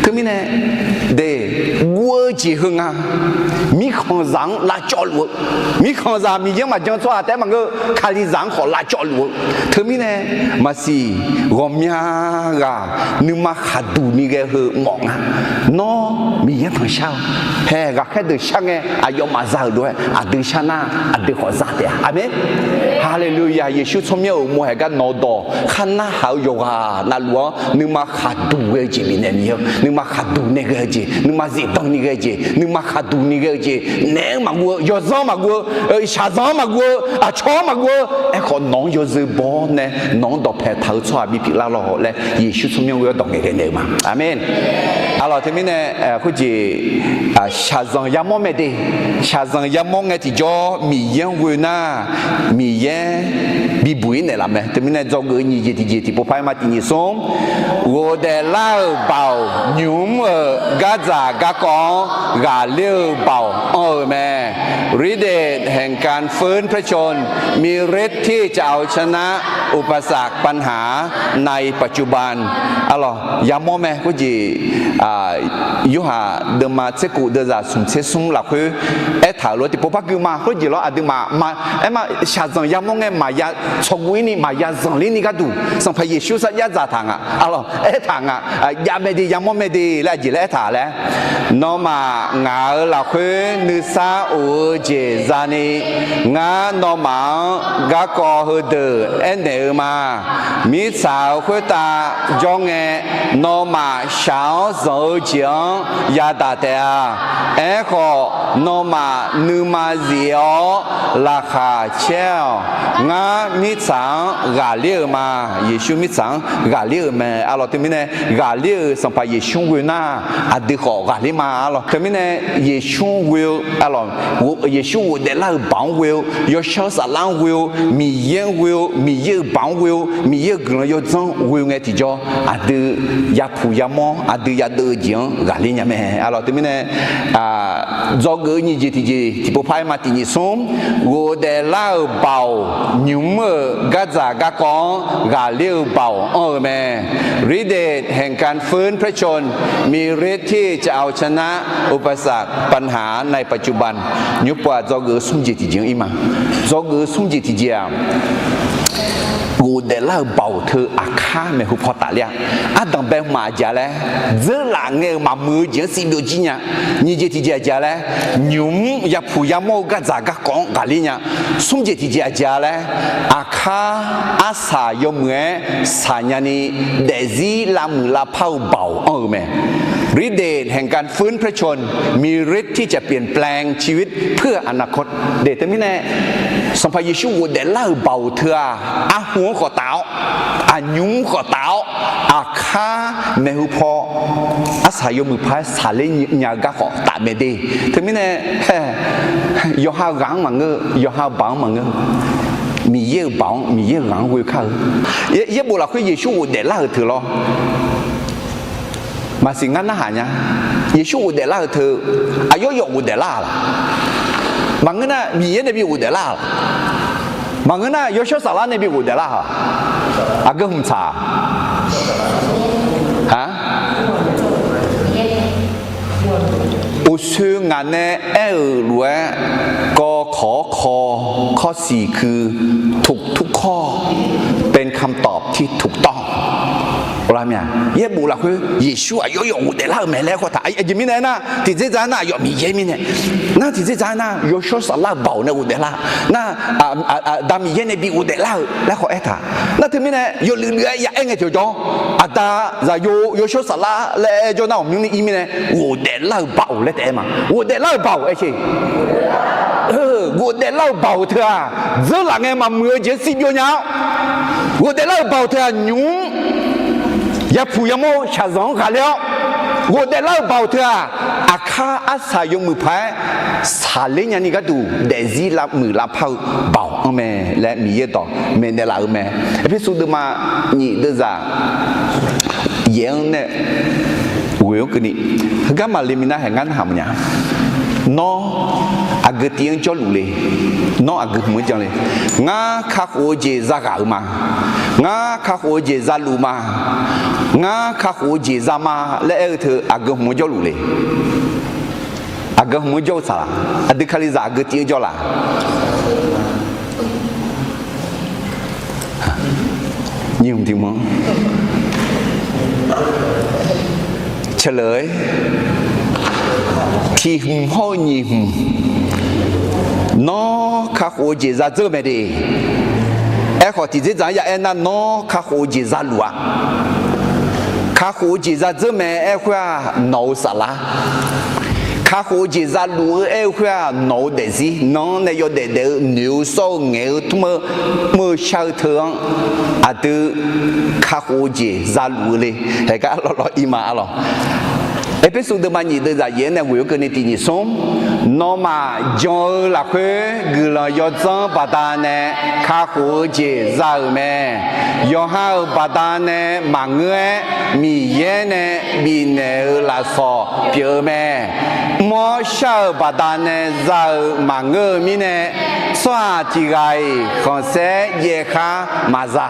Teumirnae, de, guv-eu jeq heu nga. Mirkhanqzaq-anr lavcawv luf-eu, mirkhanqzaq Miqyaer-anr maqjan tsawrhaq taef-aer maqngeur, Kalizaq-anr khawf lavcawv luf-eu. Teumirnae, maqsiq, ghawqmya ghaq nuima khaqduq ni ghae heu mawf nga. Nawr Miqyaer tanqshar-eu, hae ghaqkhaer deuq shar ngae aqyawfmaf za-euq lof-aer aqdui shar nar aqdui khawf za taef-a. Aqmeq. Haleluya! Yeqsur tsawrmyanr-euq uqmov haeq gar nawq-eu dawq khar narhaq-eu yawqghaq navluf-anr nuima khaqduq ghae-eu jeq bifnaeq ni-eu, nuima khaqduq nae ghae-eu jeq, nuima zifdan ni ghae-eu jeq, nuima khaqduq ni ghae-eu jeq, naeq-anr maqguv-eu, yawzanr maqguv-eu, shaqzanq-anr maqguv-eu, aqcawq-anr maqguv-eu, aerkhawf nawq-anr yawzeu baw-awr nae nawq-anr dawqpae taq-eu tsawrhaq bipyeuf lar lawq laer Yeqsur tsawrmyanr ghoe-awr dawq ngaeqghae naeq-eu ma. Aqmeq. Aqlawq teumirnae khoerjeq shaqzanq yamawr mae de. Shaqzanq yamawr ngae tiqjawr Miqyaer-anr ghoe nar, Miqyaer bibuq-ir naeqlaf mae. Teumirnae dzawgeuf-eu nyiq jeq tiq jeq tiqpov paq-aer ma tiq nyiq smr, ghofdaef lar-euq baoq nymq-mr-euq gardzaq garkawv-anr ghaqler-eu baoq anr-eu mae. Ridef haeqgan feur precon miret tir caq-awq canar uqpaqsaq panhaq nai paqcuban. Aqlawq yamawr mae khoerjeq Yorhaq deuvma tserkhof deuvzaq smq tser smr lafkhoer aertaq-euq lof-aer tiqpov par gui ma. Khoerjeq lawr aqduimaf ma, aerma shaqzanq yamawr ngae maqya tsawrguv-ir ni maqya zanqler ni gharduq Sanqpaq Yeqsur sarjax dzaqtaq nga. Aqlawq aertaq nga. Javmae de yamawr mae de laer aqjeq laer aertaq laer, nawmaf ngaq-euq lafkhoer nuisar of-eu jeq zani ngar nawmaf-anr garkawv heudeuq aernaeq-eu ma. Mirtsaq-euq khoertav jawr ngae nawmaf shaq-awr zanq-eu jeq-anr yadaq taef-a. Aerkhawf nawmaf nuima zif-awr laqkhaq caer-awq. Ngar mirtsaq-anr ghaqler-eu ma. Yeqsur mirtsaq-anr ghaqler-euq mae. Aqlawq teumirnae ghaqler-euq Sanqpaq Yeqsur-anr ghoe nar aqdui khawf ghaqler ma. Aqlawq teumirnae Yeqsur-anr ghoe-eu, Yeqsur ghofdaef lar-euq baoq-anr ghoe-eu, yawshawr saflar-anr ghoe-eu, Miqyaer-anr ghoe-eu, Miqyaer-euq baoq-anr ghoe-eu, Miqyaer-euq guiqlanq yawdzanr ghoe-eu ngae tiqjawr aqdui yapuq yamawr aqdui yadeuv-eu jeq-anr ghaqler nya mae. Aqlawq teumirnae dzawgeuf-eu nyiq jeq tiq jeq tiqpov paq-aer ma tiq nyiq smr, ghofdaef lar-euq baoq nymq-mr-euq gardzaq garkawv-anr ghaqler-eu baoq anr-eu mae. Ridef haeqgan feur precon miret tir caq-awq canar uqpaqsaq panhaq nai paqcuban. Nymr pov-aq dzawgeuf-eu smr jeq tiq jeq-anr ir ma. Dzawgeuf-eu smr jeq tiq jeq-aq, ghofdaef lar-euq baoq teu aqkar maeqhu paw tafler-a. Ardanq bae hmq-aq jeq-a laer, dzeurlaf ngae-euq maqmuiq-eu jeq-anr sivbyov jir nya. Nyiq jeq tiq jeq-aq jeq-a laer, nymq-mr yapuq yamawr-eu gardzaq garkawv-anr ghaqler nya. Smr jeq tiq jeq-aq jeq-a laer, aqkar arsaq yawmuiq-aer saqnya ni daefzir lavmuiq lavpar-eu baoq anr-eu mae. Ridef haeqgan feur precon miret tir caq pyeuf plan ciwir puir-eu aqnaqkawr de teumirnae, Sanqpaq Yeqsur ghofdaef lar-euq baoq teu-aq, arhu-anr khawf taf-awr, aqnymr-anr khawf taf-awr, aqkar maeqhu paw arsaq yawmuiq paq-aer saqler nya-eu gar khawf taf mae de. Teumirnae, yawqha-eu ghaq-anr maqngeur, yawqha-eu baoq-anr maqngeur. Miqyaer-euq baoq-anr, Miqyaer-euq ghaq-anr ghoe kar-eu. Yaerbof lafkhoer Yeqsur ghofdaef lar-euq teu lawr. Maqsiq ngar narhaq nya. Yeqsur ghofdaef lar-euq teu, aqyawf yawf ghofdaef lar-a laq? Maqngeur nar Miqyaer nae bi ghofdaef lar-a laq? Maqngeur nar yawshawr saflar nae bi ghofdaef lar-a? Aqgeu hmq tsaq-a? Uqshoe ngaq nae aer-euq lof-aer, kawv kawq-awr kaw, kawr siq kuiq, ถูกทุกข้อ เป็นคำตอบที่ถูกต้อง Yaerbof lafkhoer Yeqsur aqyawf yawf ghofdaef lar-eu mae laer khawf taq. Aqjeq mirnae aernar, tiqdzer dzaq-aer nar aqyawf Miqyaer mirnae. Nar tiqdzer dzaq-aer nar yawshawr saflar-eu baoq nae ghofdaef lar-eu nar, Aqda Miqyaer nae bi ghofdaef lar-eu laer khawf aertaq. Nar teumirnae yawluiv luiv-aer ya aer ngae tiqjawr, Aqda, Zaqyo, yawshawr saflar laer aer jawr nar ghawqmyanrni ir mirnae ghofdaef lar-eu baoq laer taef-aer ma. Ghofdaef lar-eu baoq aer ce. Ghofdaef lar-eu baoq teu-aq, dzeurlaf ngae maqmuiq-eu jeq-anr sivbyov nya-awr, ghofdaef lar-eu baoq teu-aq nymq-mr yapuq yamawr-eu shaqzanq-anr ghaqler-awr, ghofdaef lar-eu baoq teu-aq, aqkar arsaq yawmuiq paq-aer saqler nyani gharduq daefzir lavmuiq lavpar-eu baoq anr mae laer Miqyaer dawq maeqnaeq laf-euq mae. Erpersu deuvma nyif deuvzaq yaef-anr nae ghoe-anr keuvni, heugar maqle minav haeq ngar narhaq mawfnya. Nawr aqgeu tiv-anr jawrluf le. Nawr aqgeu hmq-anr jan le. Ngar kakhof-eu jeq zaghaq-euq ma. Ngar kakhof-eu jeq zaluf ma. Ngar kakhof-eu jeq zama laer aer-eu teu aqgeu hmq-anr jawrluf le. Aqgeu hmq-anr jawr-eu tsaq laq? Aqdui Kalizaq aqgeu tiv-anr jawr laq? Nyiq hmq tiq hmq-anr ceuqleuq-aer tiq hmq hawr-eu nyiq hmq, nawr kakhof-eu jeq za dzeur mae de. Aerkhawf, tiqdzerdzaq-anr ya aernar, nawr kakhof-eu jeq za luf-a. Kakhof-eu jeq za dzeur mae aer-eu khoer-aq, nawq-euq saflar. Kakhof-eu jeq za luf-eu aer-eu khoer-aq, nawq-euq daefzir, nan-anr nae yawdaef daef-eu noeq-eu sawr-eu ngaeq-eu tmr-eu mr-eu shar-eu teu-anr, aqdui kakhof-eu jeq za luf-eu le. Haeqgar lawvlawv ir ma arlawq. Erpersu deuvma nyiq deuvzaq yaef-anr nae ghoeq-eu keuvni tiq nyiq smr, nawmaf jan-eu lafkhoer guiqlanq yawdzanr baqdanae kakhof-eu jeq za-euq mae. Yawqha-euq baqdanae maqngeur-aer, Miqyaer nae bifnaeq-euq lafsawq pyeuf-eu mae. Mr-awr shar-euq baqdanae za-euq maqngeur-eu mirnae, tsawrhaq tiq ghaq-iq khanqsaer jaev khar maqza.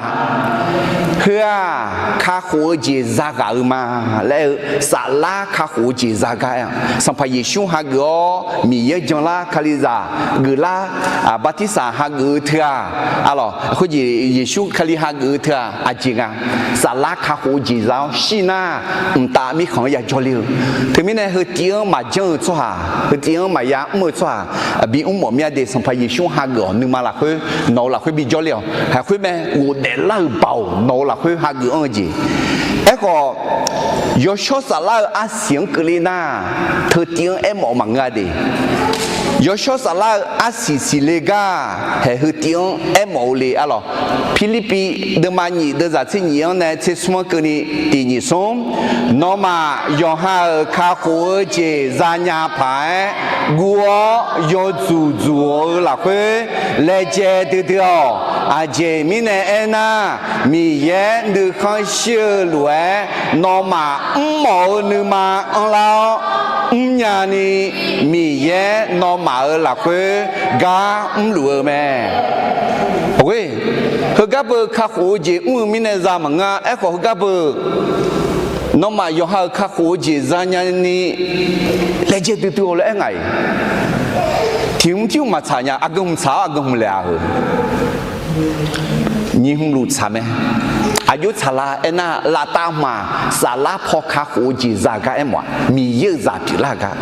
Heu-aq, kakhof-eu jeq za ghaq-eu ma laer aer-eu, saflar kakhof-eu jeq za gar aer-a. Sanqpaq Yeqsur hageuf-awr Miqyaer janlar, Kalizaq geuflar, bartirsaq hageuf-eu teu-aq, arlawq, khoerjeq Yeqsur Kali hageuf-eu teu-aq aqjeq nga. Saflar kakhof-eu jeq za-awr shir nar, mqtav mirkhanq-anr ya jawrler-eu. Teumirnae heu tiv-anr maqjanr-eu tsawrhaq, heu tiv-anr maqya mr-eu tsawrhaq bimr mawf mir-a de. Sanqpaq Yeqsur hageuf-awq nuima lafkhoer, nawq-eu lafkhoer bijawrle-awq. Haiq khoer mae, ghofdaef lar-euq baoq nawq-eu lafkhoer hageuf anr-eu jeq. Aerkhawf, yawshawr saflar-eu arsiq-anr keuvle nar, teu tiv-anr aermawf-eu maqngeur-a de. Yawshawr saflar-eu arsiq siqle gar, haeq heu tiv-anr aermawf-eu le arlawq. Pirlirpiv deuvma nyiq deuvzaq tser nyiq-anr nae tser smr-anr keuvni tiq nyiq smr, nawmaf yawqha-euq kakhof-eu jeq zanya paq-aer guv-awr yawdzuq dzuq-eu lafkhoer laejae duidui-awq. Aqjeq mirnae aernar, Miqyaer nuikhanr shir-eu lof-aer nawmaf mrmawf-eu nuima anrlar-awr mrnyani, Miqyaer nawmaf-euq lafkhoer gar mrluf-eu mae. Heugar beu kakhof-eu jeq mr-eu mirnae za maqngeur-a. Aerkhawf heugar beu nawmaf yawqha-euq kakhof-eu jeq zanyani laejae duidui-awq laer aer ngaq-iq, tiq hmq tiq hmq maqtsaq nya. Aqgeu hmq tsaq-awr aqgeu hmq laeq-a heu. Nyiq hmq luf tsaq mae. Aqjox tsaqlar aernar, laftav hmq-aq, saflar paw kakhof-eu jeq za gar aermawf-a. Miqyaer-euq zaq pyeuflar-eu gar.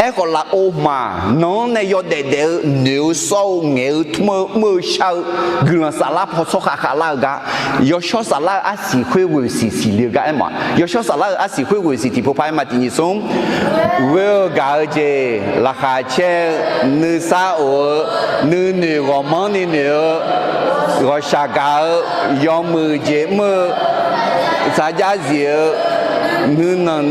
Aerkhawf lafov hmq-aq, nan-anr nae yawdaef daef-eu noeq-eu sawr-eu ngaeq-eu tmr-eu mr-eu shar-eu guiqlanq saflar paw tsawrkhav khavlar-eu gar. Yawshawr saflar-eu arsiq khoer ghoeqsiq siqle-eu gar aermawf-a. Yawshawr saflar-eu arsiq khoer ghoeqsiq tiqpov paq-aer ma tiq nyiq smr. Ghoer-eu gaq-eu jeq, laqkhaq caer-eu, nuisar of-eu, nuinoeq ghawqmanr ni noeq-eu, ghawqshaq gaq-eu, yawmuiq jeq mr-eu, saqjav zif-eu, nuinanq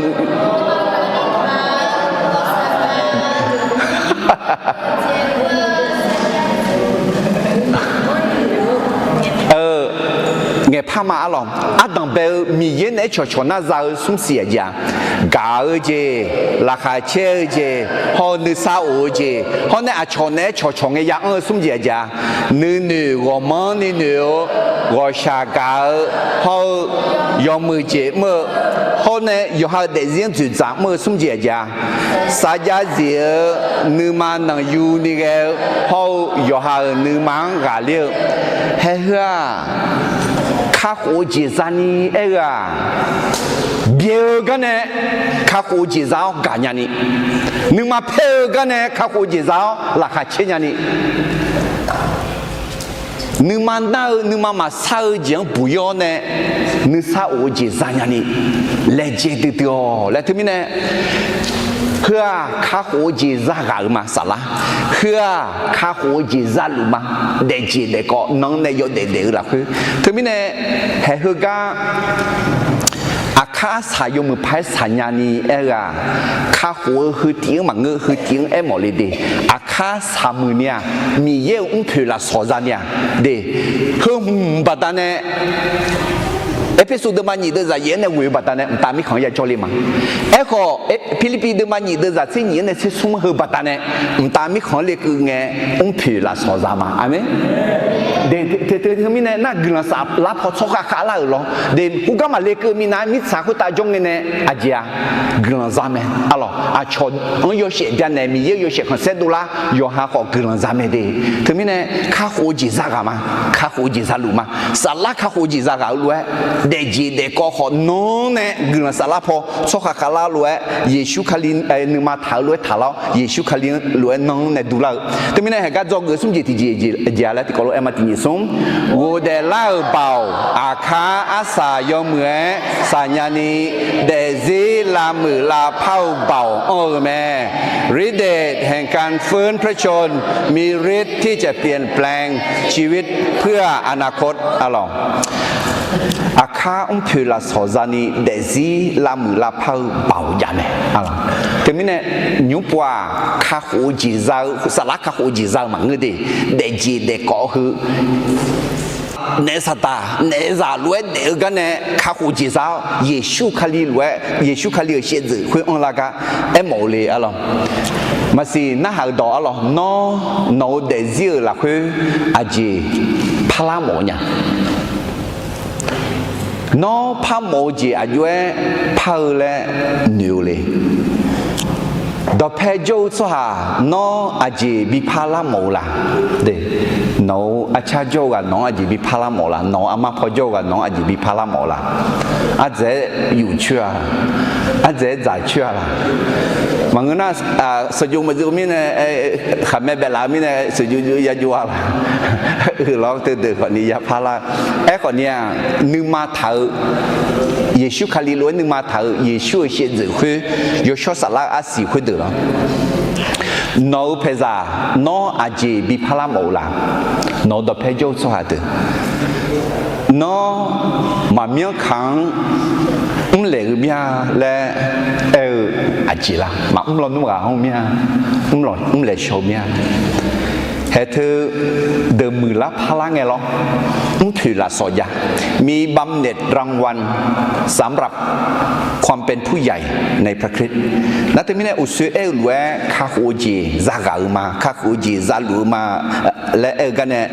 ngaeqpar ma arlawq. Ardanq bae-eu Miqyaer naeq-aer cawqcawq nar za-eu smr siq aqjeq-a. Gaq-eu jeq, laqkhaq caer-eu jeq, hawr-eu nuisar of-eu jeq, hawr nae aqcawq naeq-aer cawqcawq ngae ya anr-eu smr jeq aqjeq-a. Nuinoeq ghawqmanr ni noeq-eu, ghawqshaq gaq-eu, hawr-eu yawmuiq jeq mr-eu, hawr nae yawqha-euq daefzir-anr dzoeqdzaq mr-eu smr jeq aqjeq-a. Saqjav zif-eu, nuima nanqyu ni ghae-eu, hawr-eu yawqha-euq nuima-anr ghaqler-eu. Haeheu-aq, kakhof-eu jeq zani aer-eu-aq, byae-eu gar nae kakhof-eu jeq za-awr gaqnya ni, nuima paer-eu gar nae kakhof-eu jeq za-awr laqkhaq caer nya ni, nuima nar-eu nuima maqsar-eu jeq-anr buq-ir-awr nae nuisar of-eu jeq zanya ni laejae duidui-awq laer teumirnae, heu-aq kakhof-eu jeq za ghaq-euq ma saflar. Heu-aq kakhof-eu jeq za luf ma. Daefjeq daefkawv nan-anr nae yawdaef daef-eu lafkhoer. Teumirnae haeheu gar aqkar arsaq yawmuiq paq-aer saqnya ni aer-eu-aq, kakhof-eu heu tiv-anr maqngeur, heu tiv-anr aermawf le de. Aqkar saqmuiq ni-aq, Miqyaer-euq mrpoeq lafsawq zani-aq, de, heu hmq baqdanae, Erpersu deuvma nyiq deuvzaq yaef-anr nae ghoe-eu baqdanae mqtav mirkhanq-anr ya jawrle ma. Aerkhawf, Pirlirpiv deuvma nyiq deuvzaq tser nyiq-anr nae tser smr heu baqdanae mqtav mirkhanq-anr lekeuv ngae, mrpoeq lafsawq za ma. Aqmeq. De, te, te, teumirnae nar guiqlanq saflar paw tsawrkhav khavlar-euq lawr. De, khoergar maqlekeuv minav-aer mirtsaq khoertav jawr ngae nae aqjeq-a, guiqlanq za mae. Arlawq, aqcawq-anr yawshaef byanaeq, Miqyaer-euq yawshaef khanqsaer dovlar yawqha khawf guiqlanq za mae de. Teumirnae kakhof-eu jeq za ghaq ma. Kakhof-eu jeq za luf ma. Saflar kakhof-eu jeq za ghaq-eu lof-aer daefjeq daefkawv khawf nan-anr nae guiqlanq saflar paw tsawrhaq khavlar lof-aer Yeqsur Kali nuima taq-eu lof-aer taqlar-awr, Yeqsur Kali-anr lof-aer nan-anr nae duvlar-eu. Teumirnae haeqgar dzawgeuf smr jeq tiqjeq jeq-a laer tiqkawv lof-aer ma tiqnyif smr. Ghofdaef lar-euq baoq aqkar arsaq yawmuiq-aer saqnya ni, daefzir lavmuiq lavpar-eu baoq anr-eu mae. ฤทธิ์เดชแห่งการฟื้นพระชนม์ มีฤทธิ์ที่จะเปลี่ยนแปลงชีวิตเพื่ออนาคต arlawq. Aqkar mrpoeq lafsawq zani daefzir lavmuiq lavpar-eu baoq jav mae. Teumirnae nymr pov-aq, kakhof-eu jeq za-eu, saflar kakhof-eu jeq za-eu maqngeur de. Daefjeq daefkawv heu naef saqdaq naef zaq lof-aer daef-eu gar nae kakhof jeq za-awr, Yeqsur Kali lof-aer, Yeqsur Kali-euq shaevdzeuf khoer anrlar gar aermawf-eu le arlawq. Maqsiq narhaq-euq dawq arlawq, nawr nawq-eu daefzir-euq lafkhoer aqjeq parlar mawf-eu nya? Nawr parmawf-eu jeq aqjox-aer par-eu laer noeq-eu le? Dawqpae jawr-eu tsawrhaq nawr aqjeq bi parlar mawf-eu la? Nawq-euq arcar jawr-eu ghaq nawq-anr aqjeq bi parlar mawf-eu la? Nawq-euq armar paw jawr-eu ghaq nawq-anr aqjeq bi parlar mawf-eu la? Ardzaeq-aer yuf coer-a, ardzaeq-aer dzaq coer-a la? Maqngeur nar, sheuqjox maqjov mirnae, khaqmae baeflaf-eu mirnae sheuqjox yajov-a la? Uiqlar-awr teudeuq khawfni ya parlar-eu. Aerkhawfni-aq, nuima taq-eu, Yeqsur Kali lof-aer nuima taq-eu Yeqsur-euq shaevdzeuf khoer, yawshawr saflar-eu arsiq khoerdeuq lawr. Nawq-euq paeqzaq nawr aqjeq bi parlar mawf-eu la? Nawq-euq dawqpae jawr-eu tsawrhaq deuq, nawr maqmyanr kaq-anr mrlaeq-eu mir-a laer aer-eu aqjeq la? Maqmr lawnmr ghaq-anr mir-a, mrlaeq shaw-eu mir-a? Haeq teu deuq muiqlar parlar ngae lawr. Mrpoeq lafsawq jav, มีบำเหน็จรางวัลสำหรับความเป็นผู้ใหญ่ในพระคริสต์ Nar teumirnae uqsoer aer-eu lof-aer kakhof-eu jeq zaghaq-eu ma, kakhof-eu jeq zaluf-eu ma laer aer-eu gar nae,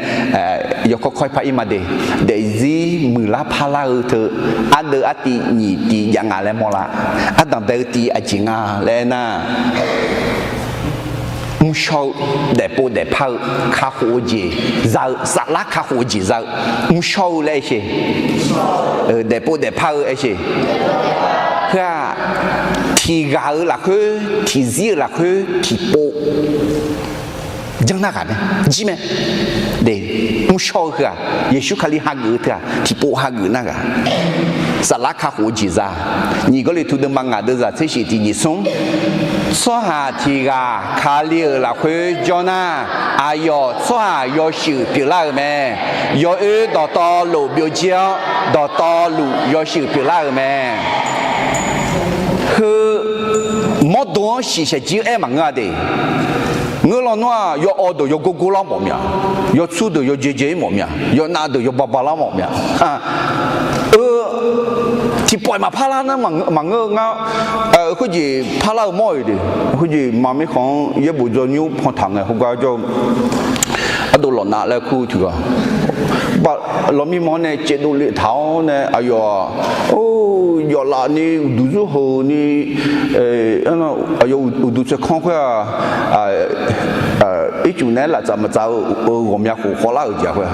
yawkawr kawr-ir par-ir ma de. Daefzir muiqlar parlar-eu teu ardeuv artiv nyiq tiv jav nga laer mawrlar. Ardanq bae-eu tiv aqjeq nga laer aernar, mrshawr-eu, daefpov daefpar-eu, kakhof-eu jeq za-eu, saflar kakhof-eu jeq za-eu, mrshawr-eu laer aer sher. Daefpov daefpar-eu aer sher. Heu-aq, tiqghaq-euq lafkhoer, tiqzir-euq lafkhoer tiqpov janr nar ghaq mae, jir mae. Mrshawr-eu heu-aq, Yeqsur Kali hageuf-eu teu-aq tiqpov hageuf nar ghaq. Saflar kakhof-eu jeq za. Nyiq Gawrliqtu deuvma ngaq deuvzaq tser shiq tiq nyiq smr. Tsawrhaq tiqghaq Kali-euq lafkhoer jawr nar, aqyawf tsawrhaq yawshuif pyeuflar-euq mae. Yawoer dawqtawvluf byovjir-awr, dawqtawvluf yawshuif pyeuflar-euq mae. Heu mawrdo-anr shiqshaq jir-aer maqngeur-a de. Ngeur lawnmr-aq, yawawv deuq yawgor gor lar mawf mya, yawtsur deuq yawjaejae-ir mawf mya, yawnav deuq yawbaba lar mawf mya. Eu, tiqpawf-iq maqpar lar nar maqngeur-eu ngar, khoerjeq parlar-eu mawr-iq de. Khoerjeq ma mirkhanq-anr yaerbof dzaw nymr pantaq ngae heugar jawr-eu ardov lawqnav laer kur tiqghaq, lawqmir manr nae caevdov le taq-awr nae aqyawf-aq, or, yawflaf ni uqduq zurheuq ni, aqyawf uqduq tsaevkanr khoer-aq, ircuf naeq-aer laftsaf maqtsaf-eu ghawqmya khof khawvlar-euq jeq khoer-aq,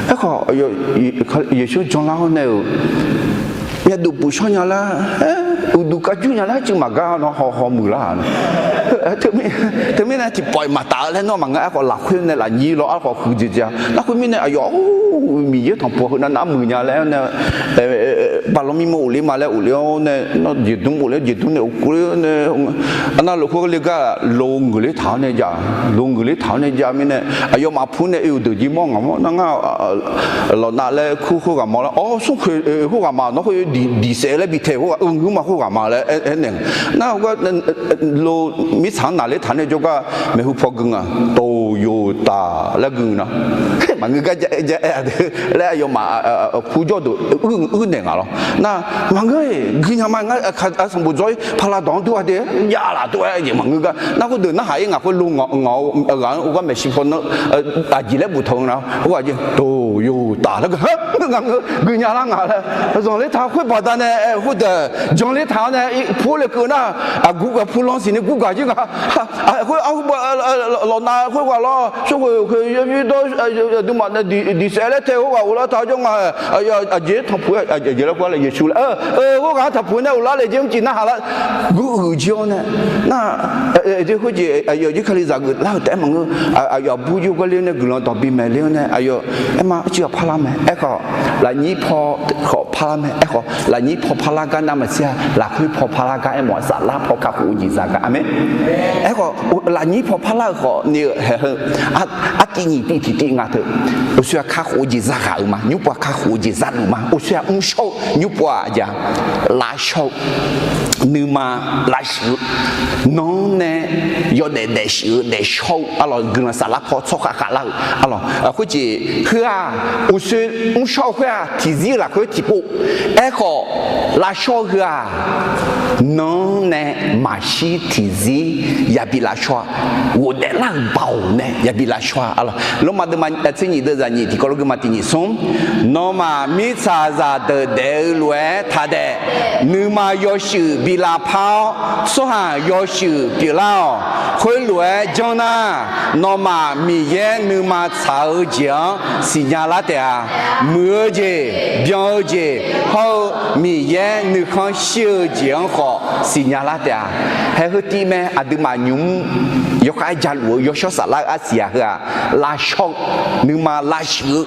aerkhawf, Yeqsur janlar-awr nae-euq myavduq puq shawr nya lar, uqduq kavjur nya lar cuiv maqgar nawr haw haw muiqlar-a. Teumirnae tiqpawf-iq maqtaf-eu laer nawr maqngeur. Aerkhawf lafkhoer nae lafnyir lawr aerkhawf huiqdzaeq dzae-a. Nar khoermirnae aqyawf-or, Miqyaer tanqpuq heunav nar muiq nya laer nae, baqlawq mirma of ler ma laer of ler-awr nae, nawr jeqdmr of ler jeqdmr nae of ler-awr nae, arnar loq khoer le gar lo ngeuq ler taq-awr nae jav, lo ngeuq ler taq-awr nae jav mirnae aqyawfmaf pu nae oe-euq deuq jir mawr ngaq mawr nar ngar lawqnav laer kur khoerghaq ma lar, awr smrkhoeq khoerghaq ma nawr khoer diqsaef laer bi tae khoerghaq, eu ngeur ma khoerghaq ma laer aernaeq. Nar khoergar lo mirtsaq-anr naqler taq nae jawrgar maeqhu paw gui nga, toq yoq taf laer gui na. Maqngeur gar ja aer-a de laer aqyawfmaf pujawr deuq uir naeq nga lawr. Nar maqngeur-iq gui nya ma ngar, sanqbof dzawr-ir pala dawq-anr dur-a de, javlaf tov-aer jeq maqngeur gar. Nar khoerdeuq narhaq-ir ngaq khoer lo ngaq-eu ghaq-anr ogar maeqshi paw nar aqjeq laer boftaq-eu nga. Khoerghaq jeq toq yoq taf laer gui, ngeur nga ngeur gui nya lar nga laer zanqler taq khoer baqdanae khoerdeuq janler taq-awr nae pur le keuv nar, aqguv gaq pur lan siqni guv gaq jir nga. Khoer arhu ba lawqnav khoerghaq lawr, sharkhoeq khoeq yawbir dawr, aqduimaf nae diq saef laer tae khoerghaq ghoflar taq jawr nga. Aqjeq tanqpuq, aqjeq laer khoer-a laer Yeqsur laer, khoerghaq-anr tanqpuq nae ghoflar le jeq mrcif narhaq lar, guv uiq jir-awr nae nar, khoerjeq aqyawf jir Kalizaq geuflar-euq taef-aer maqngeur. Aqyawf aqbur jir garler nae guiqlanq dawq bimaeq ler-awr nae aqyawf aerma arcuiv-aq parlar mae. Aerkhawf lafnyir paw khawf parlar mae. Aerkhawf lafnyir paw parlar gar navmaqtser-a, lafkhoer paw parlar gar aermawf-a, saflar paw kakhof-eu jeq za gar. Aqmeq. Aerkhawf lafnyir paw parlar-euq khawf ni-eu haeq heu artiv nyiq tiv tiq tiv nga teu. Uqshoe-aq kakhof-eu jeq zaghaq-euq ma. Nymrpov-aq kakhof-eu jeq zaluf ma. Uqshoe-aq mrshawr-eu, nymrpov-aq aqjeq-a lavshawr-eu, nuima lavshuif-eu, nanr nae yawdaef daefshuif-eu daefshawr-eu arlawq, guiqlanq saflar paw tsawrkhav khavlar-euq arlawq. Khoerjeq heu-aq, uqshoe mrshawr-eu khoer-aq tiqzir-eu lafkhoer tiqpov. Aerkhawf lavshawr-eu heu-aq, nanr nae maqshir tiqzir yabi lavshawr-a. Ghofdaef lar-euq baoq nae yabi lavshawr-a arlawq. Lormav deuvma tser nyiq deuv zaq nyiq tiqkawv lof guima tiq nyiq smr. Nawmaf mirtsaqzaq deuq daef-eu lof-aer taq daef. Nuima yawshuif bi lavpar-awr, tsawrhaq yawshuif pyeuflar-awq. Khoerlof-aer janr nar, nawmaf Miqyaer nuima tsaq-eu jeq-anr siqnya lar taef-a. Muiq-eu jeq, byan-eu jeq hawr-eu Miqyaer nuikhanr shir-eu jeq-anr khawf siqnya lar taef-a. Haeq heu tiv mae, aqduimaf nymq-mr yawkhav-aer jaluf-eu yawshawr saflar-eu arsiq-aq heu-aq, lavshawr-eu, nuima lavshuif-eu,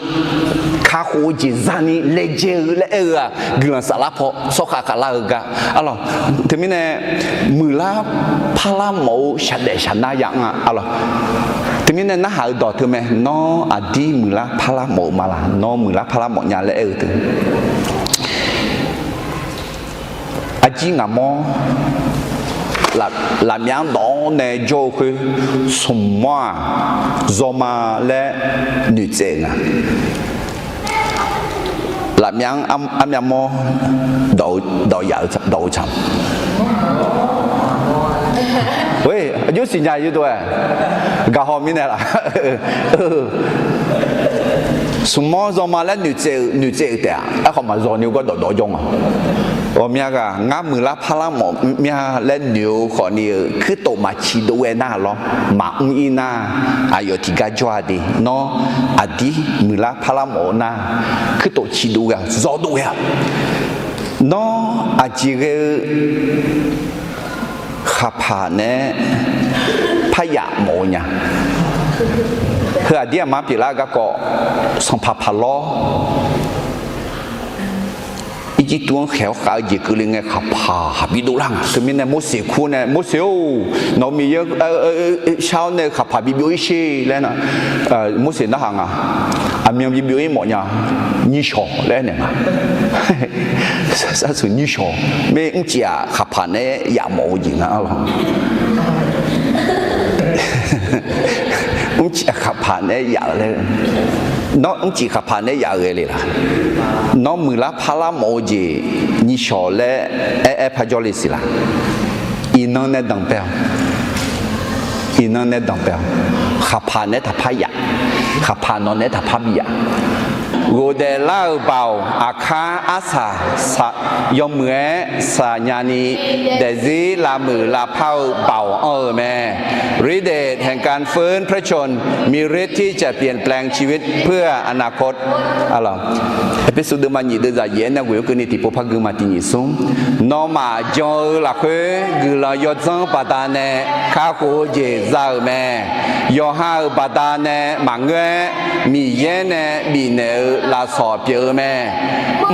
kakhof-eu jeq zani laejae-eu laer aer-eu-aq, guiqlanq saflar paw tsawrkhav khavlar-eu gar arlawq. Teumirnae muiqlar parlar mawf-eu shaqdaef shaqnar ya anr-a arlawq. Teumirnae narhaq-eu dawq teu mae, nawr aqdir muiqlar parlar mawf-eu ma laq? Nawr muiqlar parlar mawf nya laer aer-eu teu Arjir ngaq mawr lafmyav-anr dawq-awr nae jawr-eu khoer, smq mawr-aq, zawma laer noeqtsaev-euq nga. Lafmyav-anr armyav mawr dawq-eu, dawq yaf-eu dawq-eu tsaq. Aqjox siqnya yurdov-aer gaqhaw mirnae laf. Smq mawr zawma laer noeqtsaev-eu, noeqtsaev-euq taef-aq, aerkhawf maqzawq ni-eu gawr dawqdawq jawr nga. Ghawqmya ghaq ngar muiqlar parlar mawf mya laer noeq-eu khawf ni-eu kuirtof maqciq dov ghae nar lawr, maqmr ir nar, aqyawf tiqgar jawr-a de. Nawr aqdir muiqlar parlar mawf-eu nar, kuirtof ciq dov ghae-a, zawr dov ghae-a. Nawr aqjeq ghae-eu khaqpaq naeq-aer paryaf mawf-eu nya. Heu aqdir aqma pyeuflar-eu garkawv, sanqpaq paq lawr Irjirtuv-anr khaeq-awr khav-eu jeq keuvle ngae khaqpaq haq bidov lar nga. Teumirnae Morseq kur nae, Morseq-or, nawq-euq Miqyaer shar-awr nae khaqpaq bibyov ir sher laer nar, Morseq narhaq nga. Aqmyan bibyov ir mawf nya, nyishawq laer aernaeq nga. Sarsuq nyishawq, mar mrcif-aq khaqpaq naeq-aer yaf mawf-eu jeq nga arlawq. Mrcif khaqpaq naeq-aer yaf-eu laer, nawr mrcif khaqpaq naeq-aer yaf-eu ghae le laq? Nawr muiqlar parlar mawf-eu jeq nyishawq laer aer-aer parjawr le siq laq? Iqnan nae danqbae-awq. Iqnan nae danqbae-awq. Khaqpaq naeq-aer taqpar yaf. Khaqpaq nawq naeq-aer taqpar bi yaf. Ghofdaef lar-euq baoq aqkar arsaq yawmuiq-aer saqnya ni, daefzir lavmuiq lavpar-eu baoq anr-eu mae.ฤทธิ์เดชแห่งการฟื้นพระชนม์ มีฤทธิ์ที่จะเปลี่ยนแปลงชีวิตเพื่ออนาคต Erpersu deuvma nyiq deuv zaq yaef-aer nae ghoeq-awr keuvni tiqpov par gui ma tiq nyiq smr. Nawmaf jan-eu lafkhoer guiqlanq yawdzanr baqdanae kakhof-eu jeq za-euq mae. Yawqha-euq baqdanae maqngeur-aer, Miqyaer nae bifnaeq-eu lafsawq pyeuf-eu mae.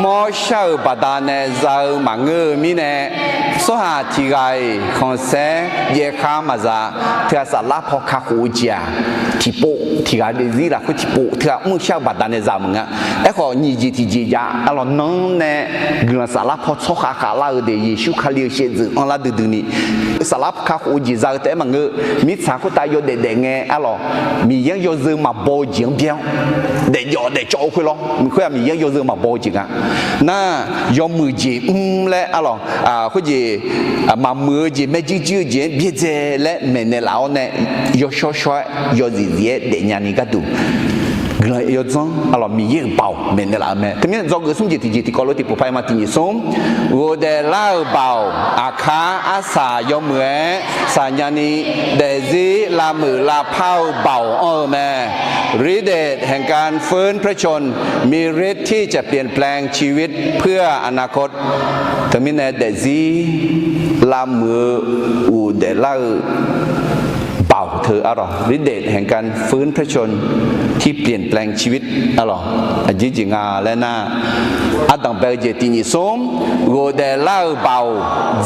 Mawrshar-euq baqdanae za-eu maqngeur-eu mirnae, tsawrhaq tiq ghaq-iq khanqsaer jaev khar maqza. Teughaq saflar paw kakhof-eu jeq-aq, tiqpov tiq ghaq daefzir lafkhoer tiqpov teughaq mrshar-eu baqdanae za maqngeur. Aerkhawf nyiq jeq tiqjeq jav arlawq nanr nae guiqlanq saflar paw tsawrkhav khavlar-eu de, Yeqsur Kali-euq shaevdzeuf anrlar duidui ni saflar kakhof-eu jeq za-eu taef-aer maqngeur. Mirtsaq khoertav yawdaef daef ngae arlawq, Miqyaer-anr yawzeu maqbaw-eu jeq-anr byaer-awr, daefjawf daefcawv-eu khoer lawr. Khoer-aq Miqyaer-anr yawzeu maqbaw-eu jeq nga. Nar, yawmuiq jeq mr laer arlawq, khoerjeq maqmuiq-eu jeq, maerjuir juir-eu jeq-anr byaerdzae laer maeqnaeq laf-awr nae, yawshawr shawr-aer yawzif zif-aer daefnya ni gharduq guiqlanq yawdzanr arlawq, Miqyaer-euq baoq maeqnaeq laf-eu mae. Teumirnae dzawgeuf smr jeq tiqjeq tiqkawv lof tiqpov paq-aer ma tiqnyif smr. Ghofdaef lar-euq baoq aqkar arsaq yawmuiq-aer saqnya ni daefzir lavmuiq lavpar-eu baoq anr-eu mae. ฤทธิ์เดชแห่งการฟื้นพระชนม์ มีฤทธิ์ที่จะเปลี่ยนแปลงชีวิตเพื่ออนาคต Teumirnae daefzir lavmuiq-eu ghofdaef lar-eu baoq teu arlawq, ฤทธิ์เดชแห่งการฟื้นพระชนม์ ที่เปลี่ยนแปลงชีวิต arlawq, aqjeq jeq nga laer nar, ardanq bae-eu jeq tiqnyif smr. Ghofdaef lar-euq baoq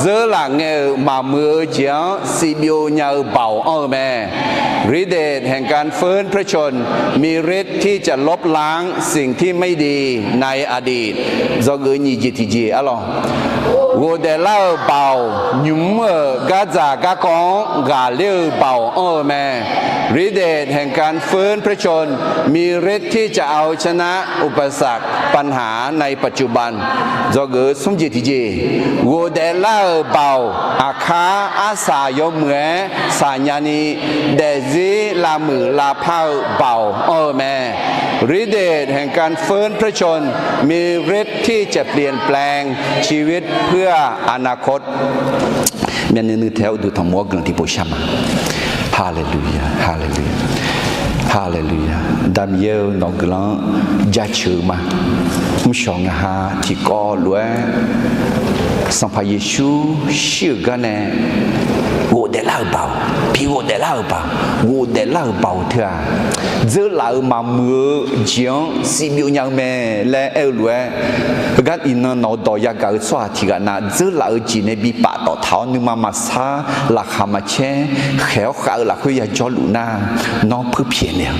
dzeurlaf ngae-euq maqmuiq-eu jeq-anr sivbyov nya-eu baoq anr-eu mae. ฤทธิ์เดชแห่งการฟื้นพระชนม์ มีฤทธิ์ที่จะลบล้างสิ่งที่ไม่ดีในอดีต Dzawgeuf nyiq jeq tiqjeq arlawq, ghofdaef lar-euq baoq nymq-mr-euq gardzaq garkawv-anr ghaqler-eu baoq anr-eu mae. ฤทธิ์เดชแห่งการฟื้นพระชนม์ มีฤทธิ์ที่จะเอาชนะอุปสรรคปัญหาในปัจจุบัน Dzawgeuf smr jeq tiqjeq, ghofdaef lar-euq baoq aqkar arsaq yawmuiq-aer saqnya ni daefzir lavmuiq lavpar-eu baoq anr-eu mae. ฤทธิ์เดชแห่งการฟื้นพระชนม์ มีฤทธิ์ที่จะเปลี่ยนแปลงชีวิตเพื่ออนาคต Myavnuiv nuitaeq-awr uqduq tanqmur-awr guiqlanq tiqpov shar ma. Haleluya, haleluya, haleluya. Daqmiqyaer-eu nawq-eu guiqlanq-anr jaceuq-eu ma. Mrshawq ngaq ha tiqkawv lof-aer Sanqpaq Yeqsur shir-euq gar nae ghofdaef lar-euq baoq, bi ghofdaef lar-euq baoq, ghofdaef lar-euq baoq teu-aq, dzeurlaf-euq maqmuiq-eu jeq-anr sivbyov nya-eu mae laer aer-eu lof-aer, heugar iqnan nawq-eu dawq yagaq-eu tsawrhaq tiqghaq nav dzeurlaf-eu jeq nae bi paftawf taq-awr nuima maqsar, laqkhaq maqcaer, khaeq-awr khav-eu lafkhoer yajawr luf nar, nawr puirpyaeq naeq-awq,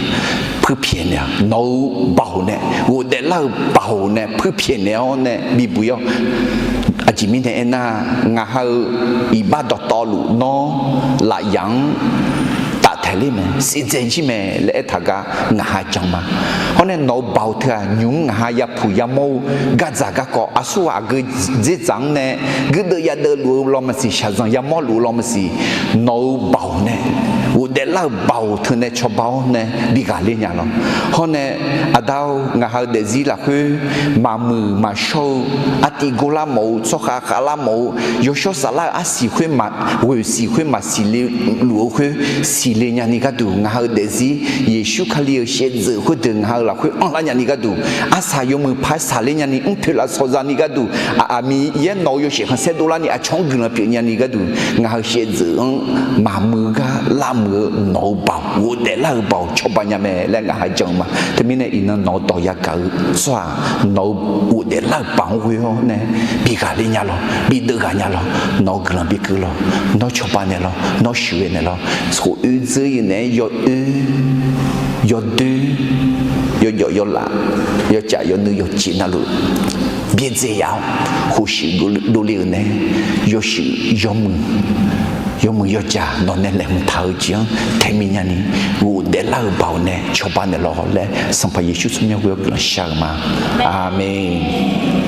puirpyaeq naeq-awq. Nawq-eu baoq nae, ghofdaef lar-euq baoq nae puirpyaeq naeq-awr nae bibuq-ir-awr. Aqjeq mirnae aernar, ngaq ha-eu iqbax dawqtawvluf nawr lafyaq-anr taftaeq ler mae, siqdzaeq jir mae laer aertaq gar ngaq ha jan ma. Hawr nae nawq-eu baoq teu-aq, nymq-mr ngaq ha yapuq yamawr-eu gardzaq garkawv aqsurghaq aqgeu dzerdzaq-anr nae guirdeuv yadeuv luf-eu lawmaqsiq, shaqzanq yamawr luf-eu lawmaqsiq, nawq-eu baoq nae, ghofdaef lar-euq baoq teu nae cawba-awr nae bi ghaqler nya lawr. Hawr nae, Aqda-or, ngaq ha-eu daefzir lafkhoer maqmuiq maqshawr-eu, artiv gorlar mawf-eu, tsawrkhav khavlar mawf-eu, yawshawr saflar-eu arsiq khoer maq, ghoeq siq khoer maqsiq le luf-eu khoer siqle nyani gharduq, ngaq ha-eu daefzir Yeqsur Kali-euq shaevdzeuf khoerdeuq ngaq ha-eu lafkhoer anrlar nyani gharduq, arsaq yawmuiq par saqler nyani, mrpoeq lafsawq zani gharduq, aqmiq yaer nawq-eu yawshaef khanqsaer dovlarni aqcawq-anr guiqlanq pyeuf nyani gharduq, ngaq ha-eu shaevdzeuf-anr maqmuiq gar lavmuiq-eu nawq-eu baoq, ghofdaef lar-euq baoq cawba nya mae laer ngaq ha jan-eu ma. Teumirnae iqnan nawq-eu dawq yagaq-eu tsawrhaq, nawq-eu ghofdaef lar-euq baoq-anr ghoe-awr nae bi ghaqler nya lawr, bi deuv ghaq nya lawr, nawq-eu guiqlanq bi keuv lawr, nawr cawba naeq lawr, nawr shuiqghae naeq lawr. Khof oe dzeur-ir naeq-aer yawoer, yawdoer, yawjawf yawlaf, yawcaf yawnuiv yawceq navluf byaerdzae yaf-awr, khofshuif dovle-euq nae, yawshuif yawmuiq, yawmuiq yawjaq nawq nae laeqhmq taq-eu jeq-anr taeqmi nyani, ghofdaef lar-euq baoq nae cawba naeq lawr laer, Sanqpaq Yeqsur tsawrmyanr ghoe-awr guiqlanq shar-eu ma. Aqmeq.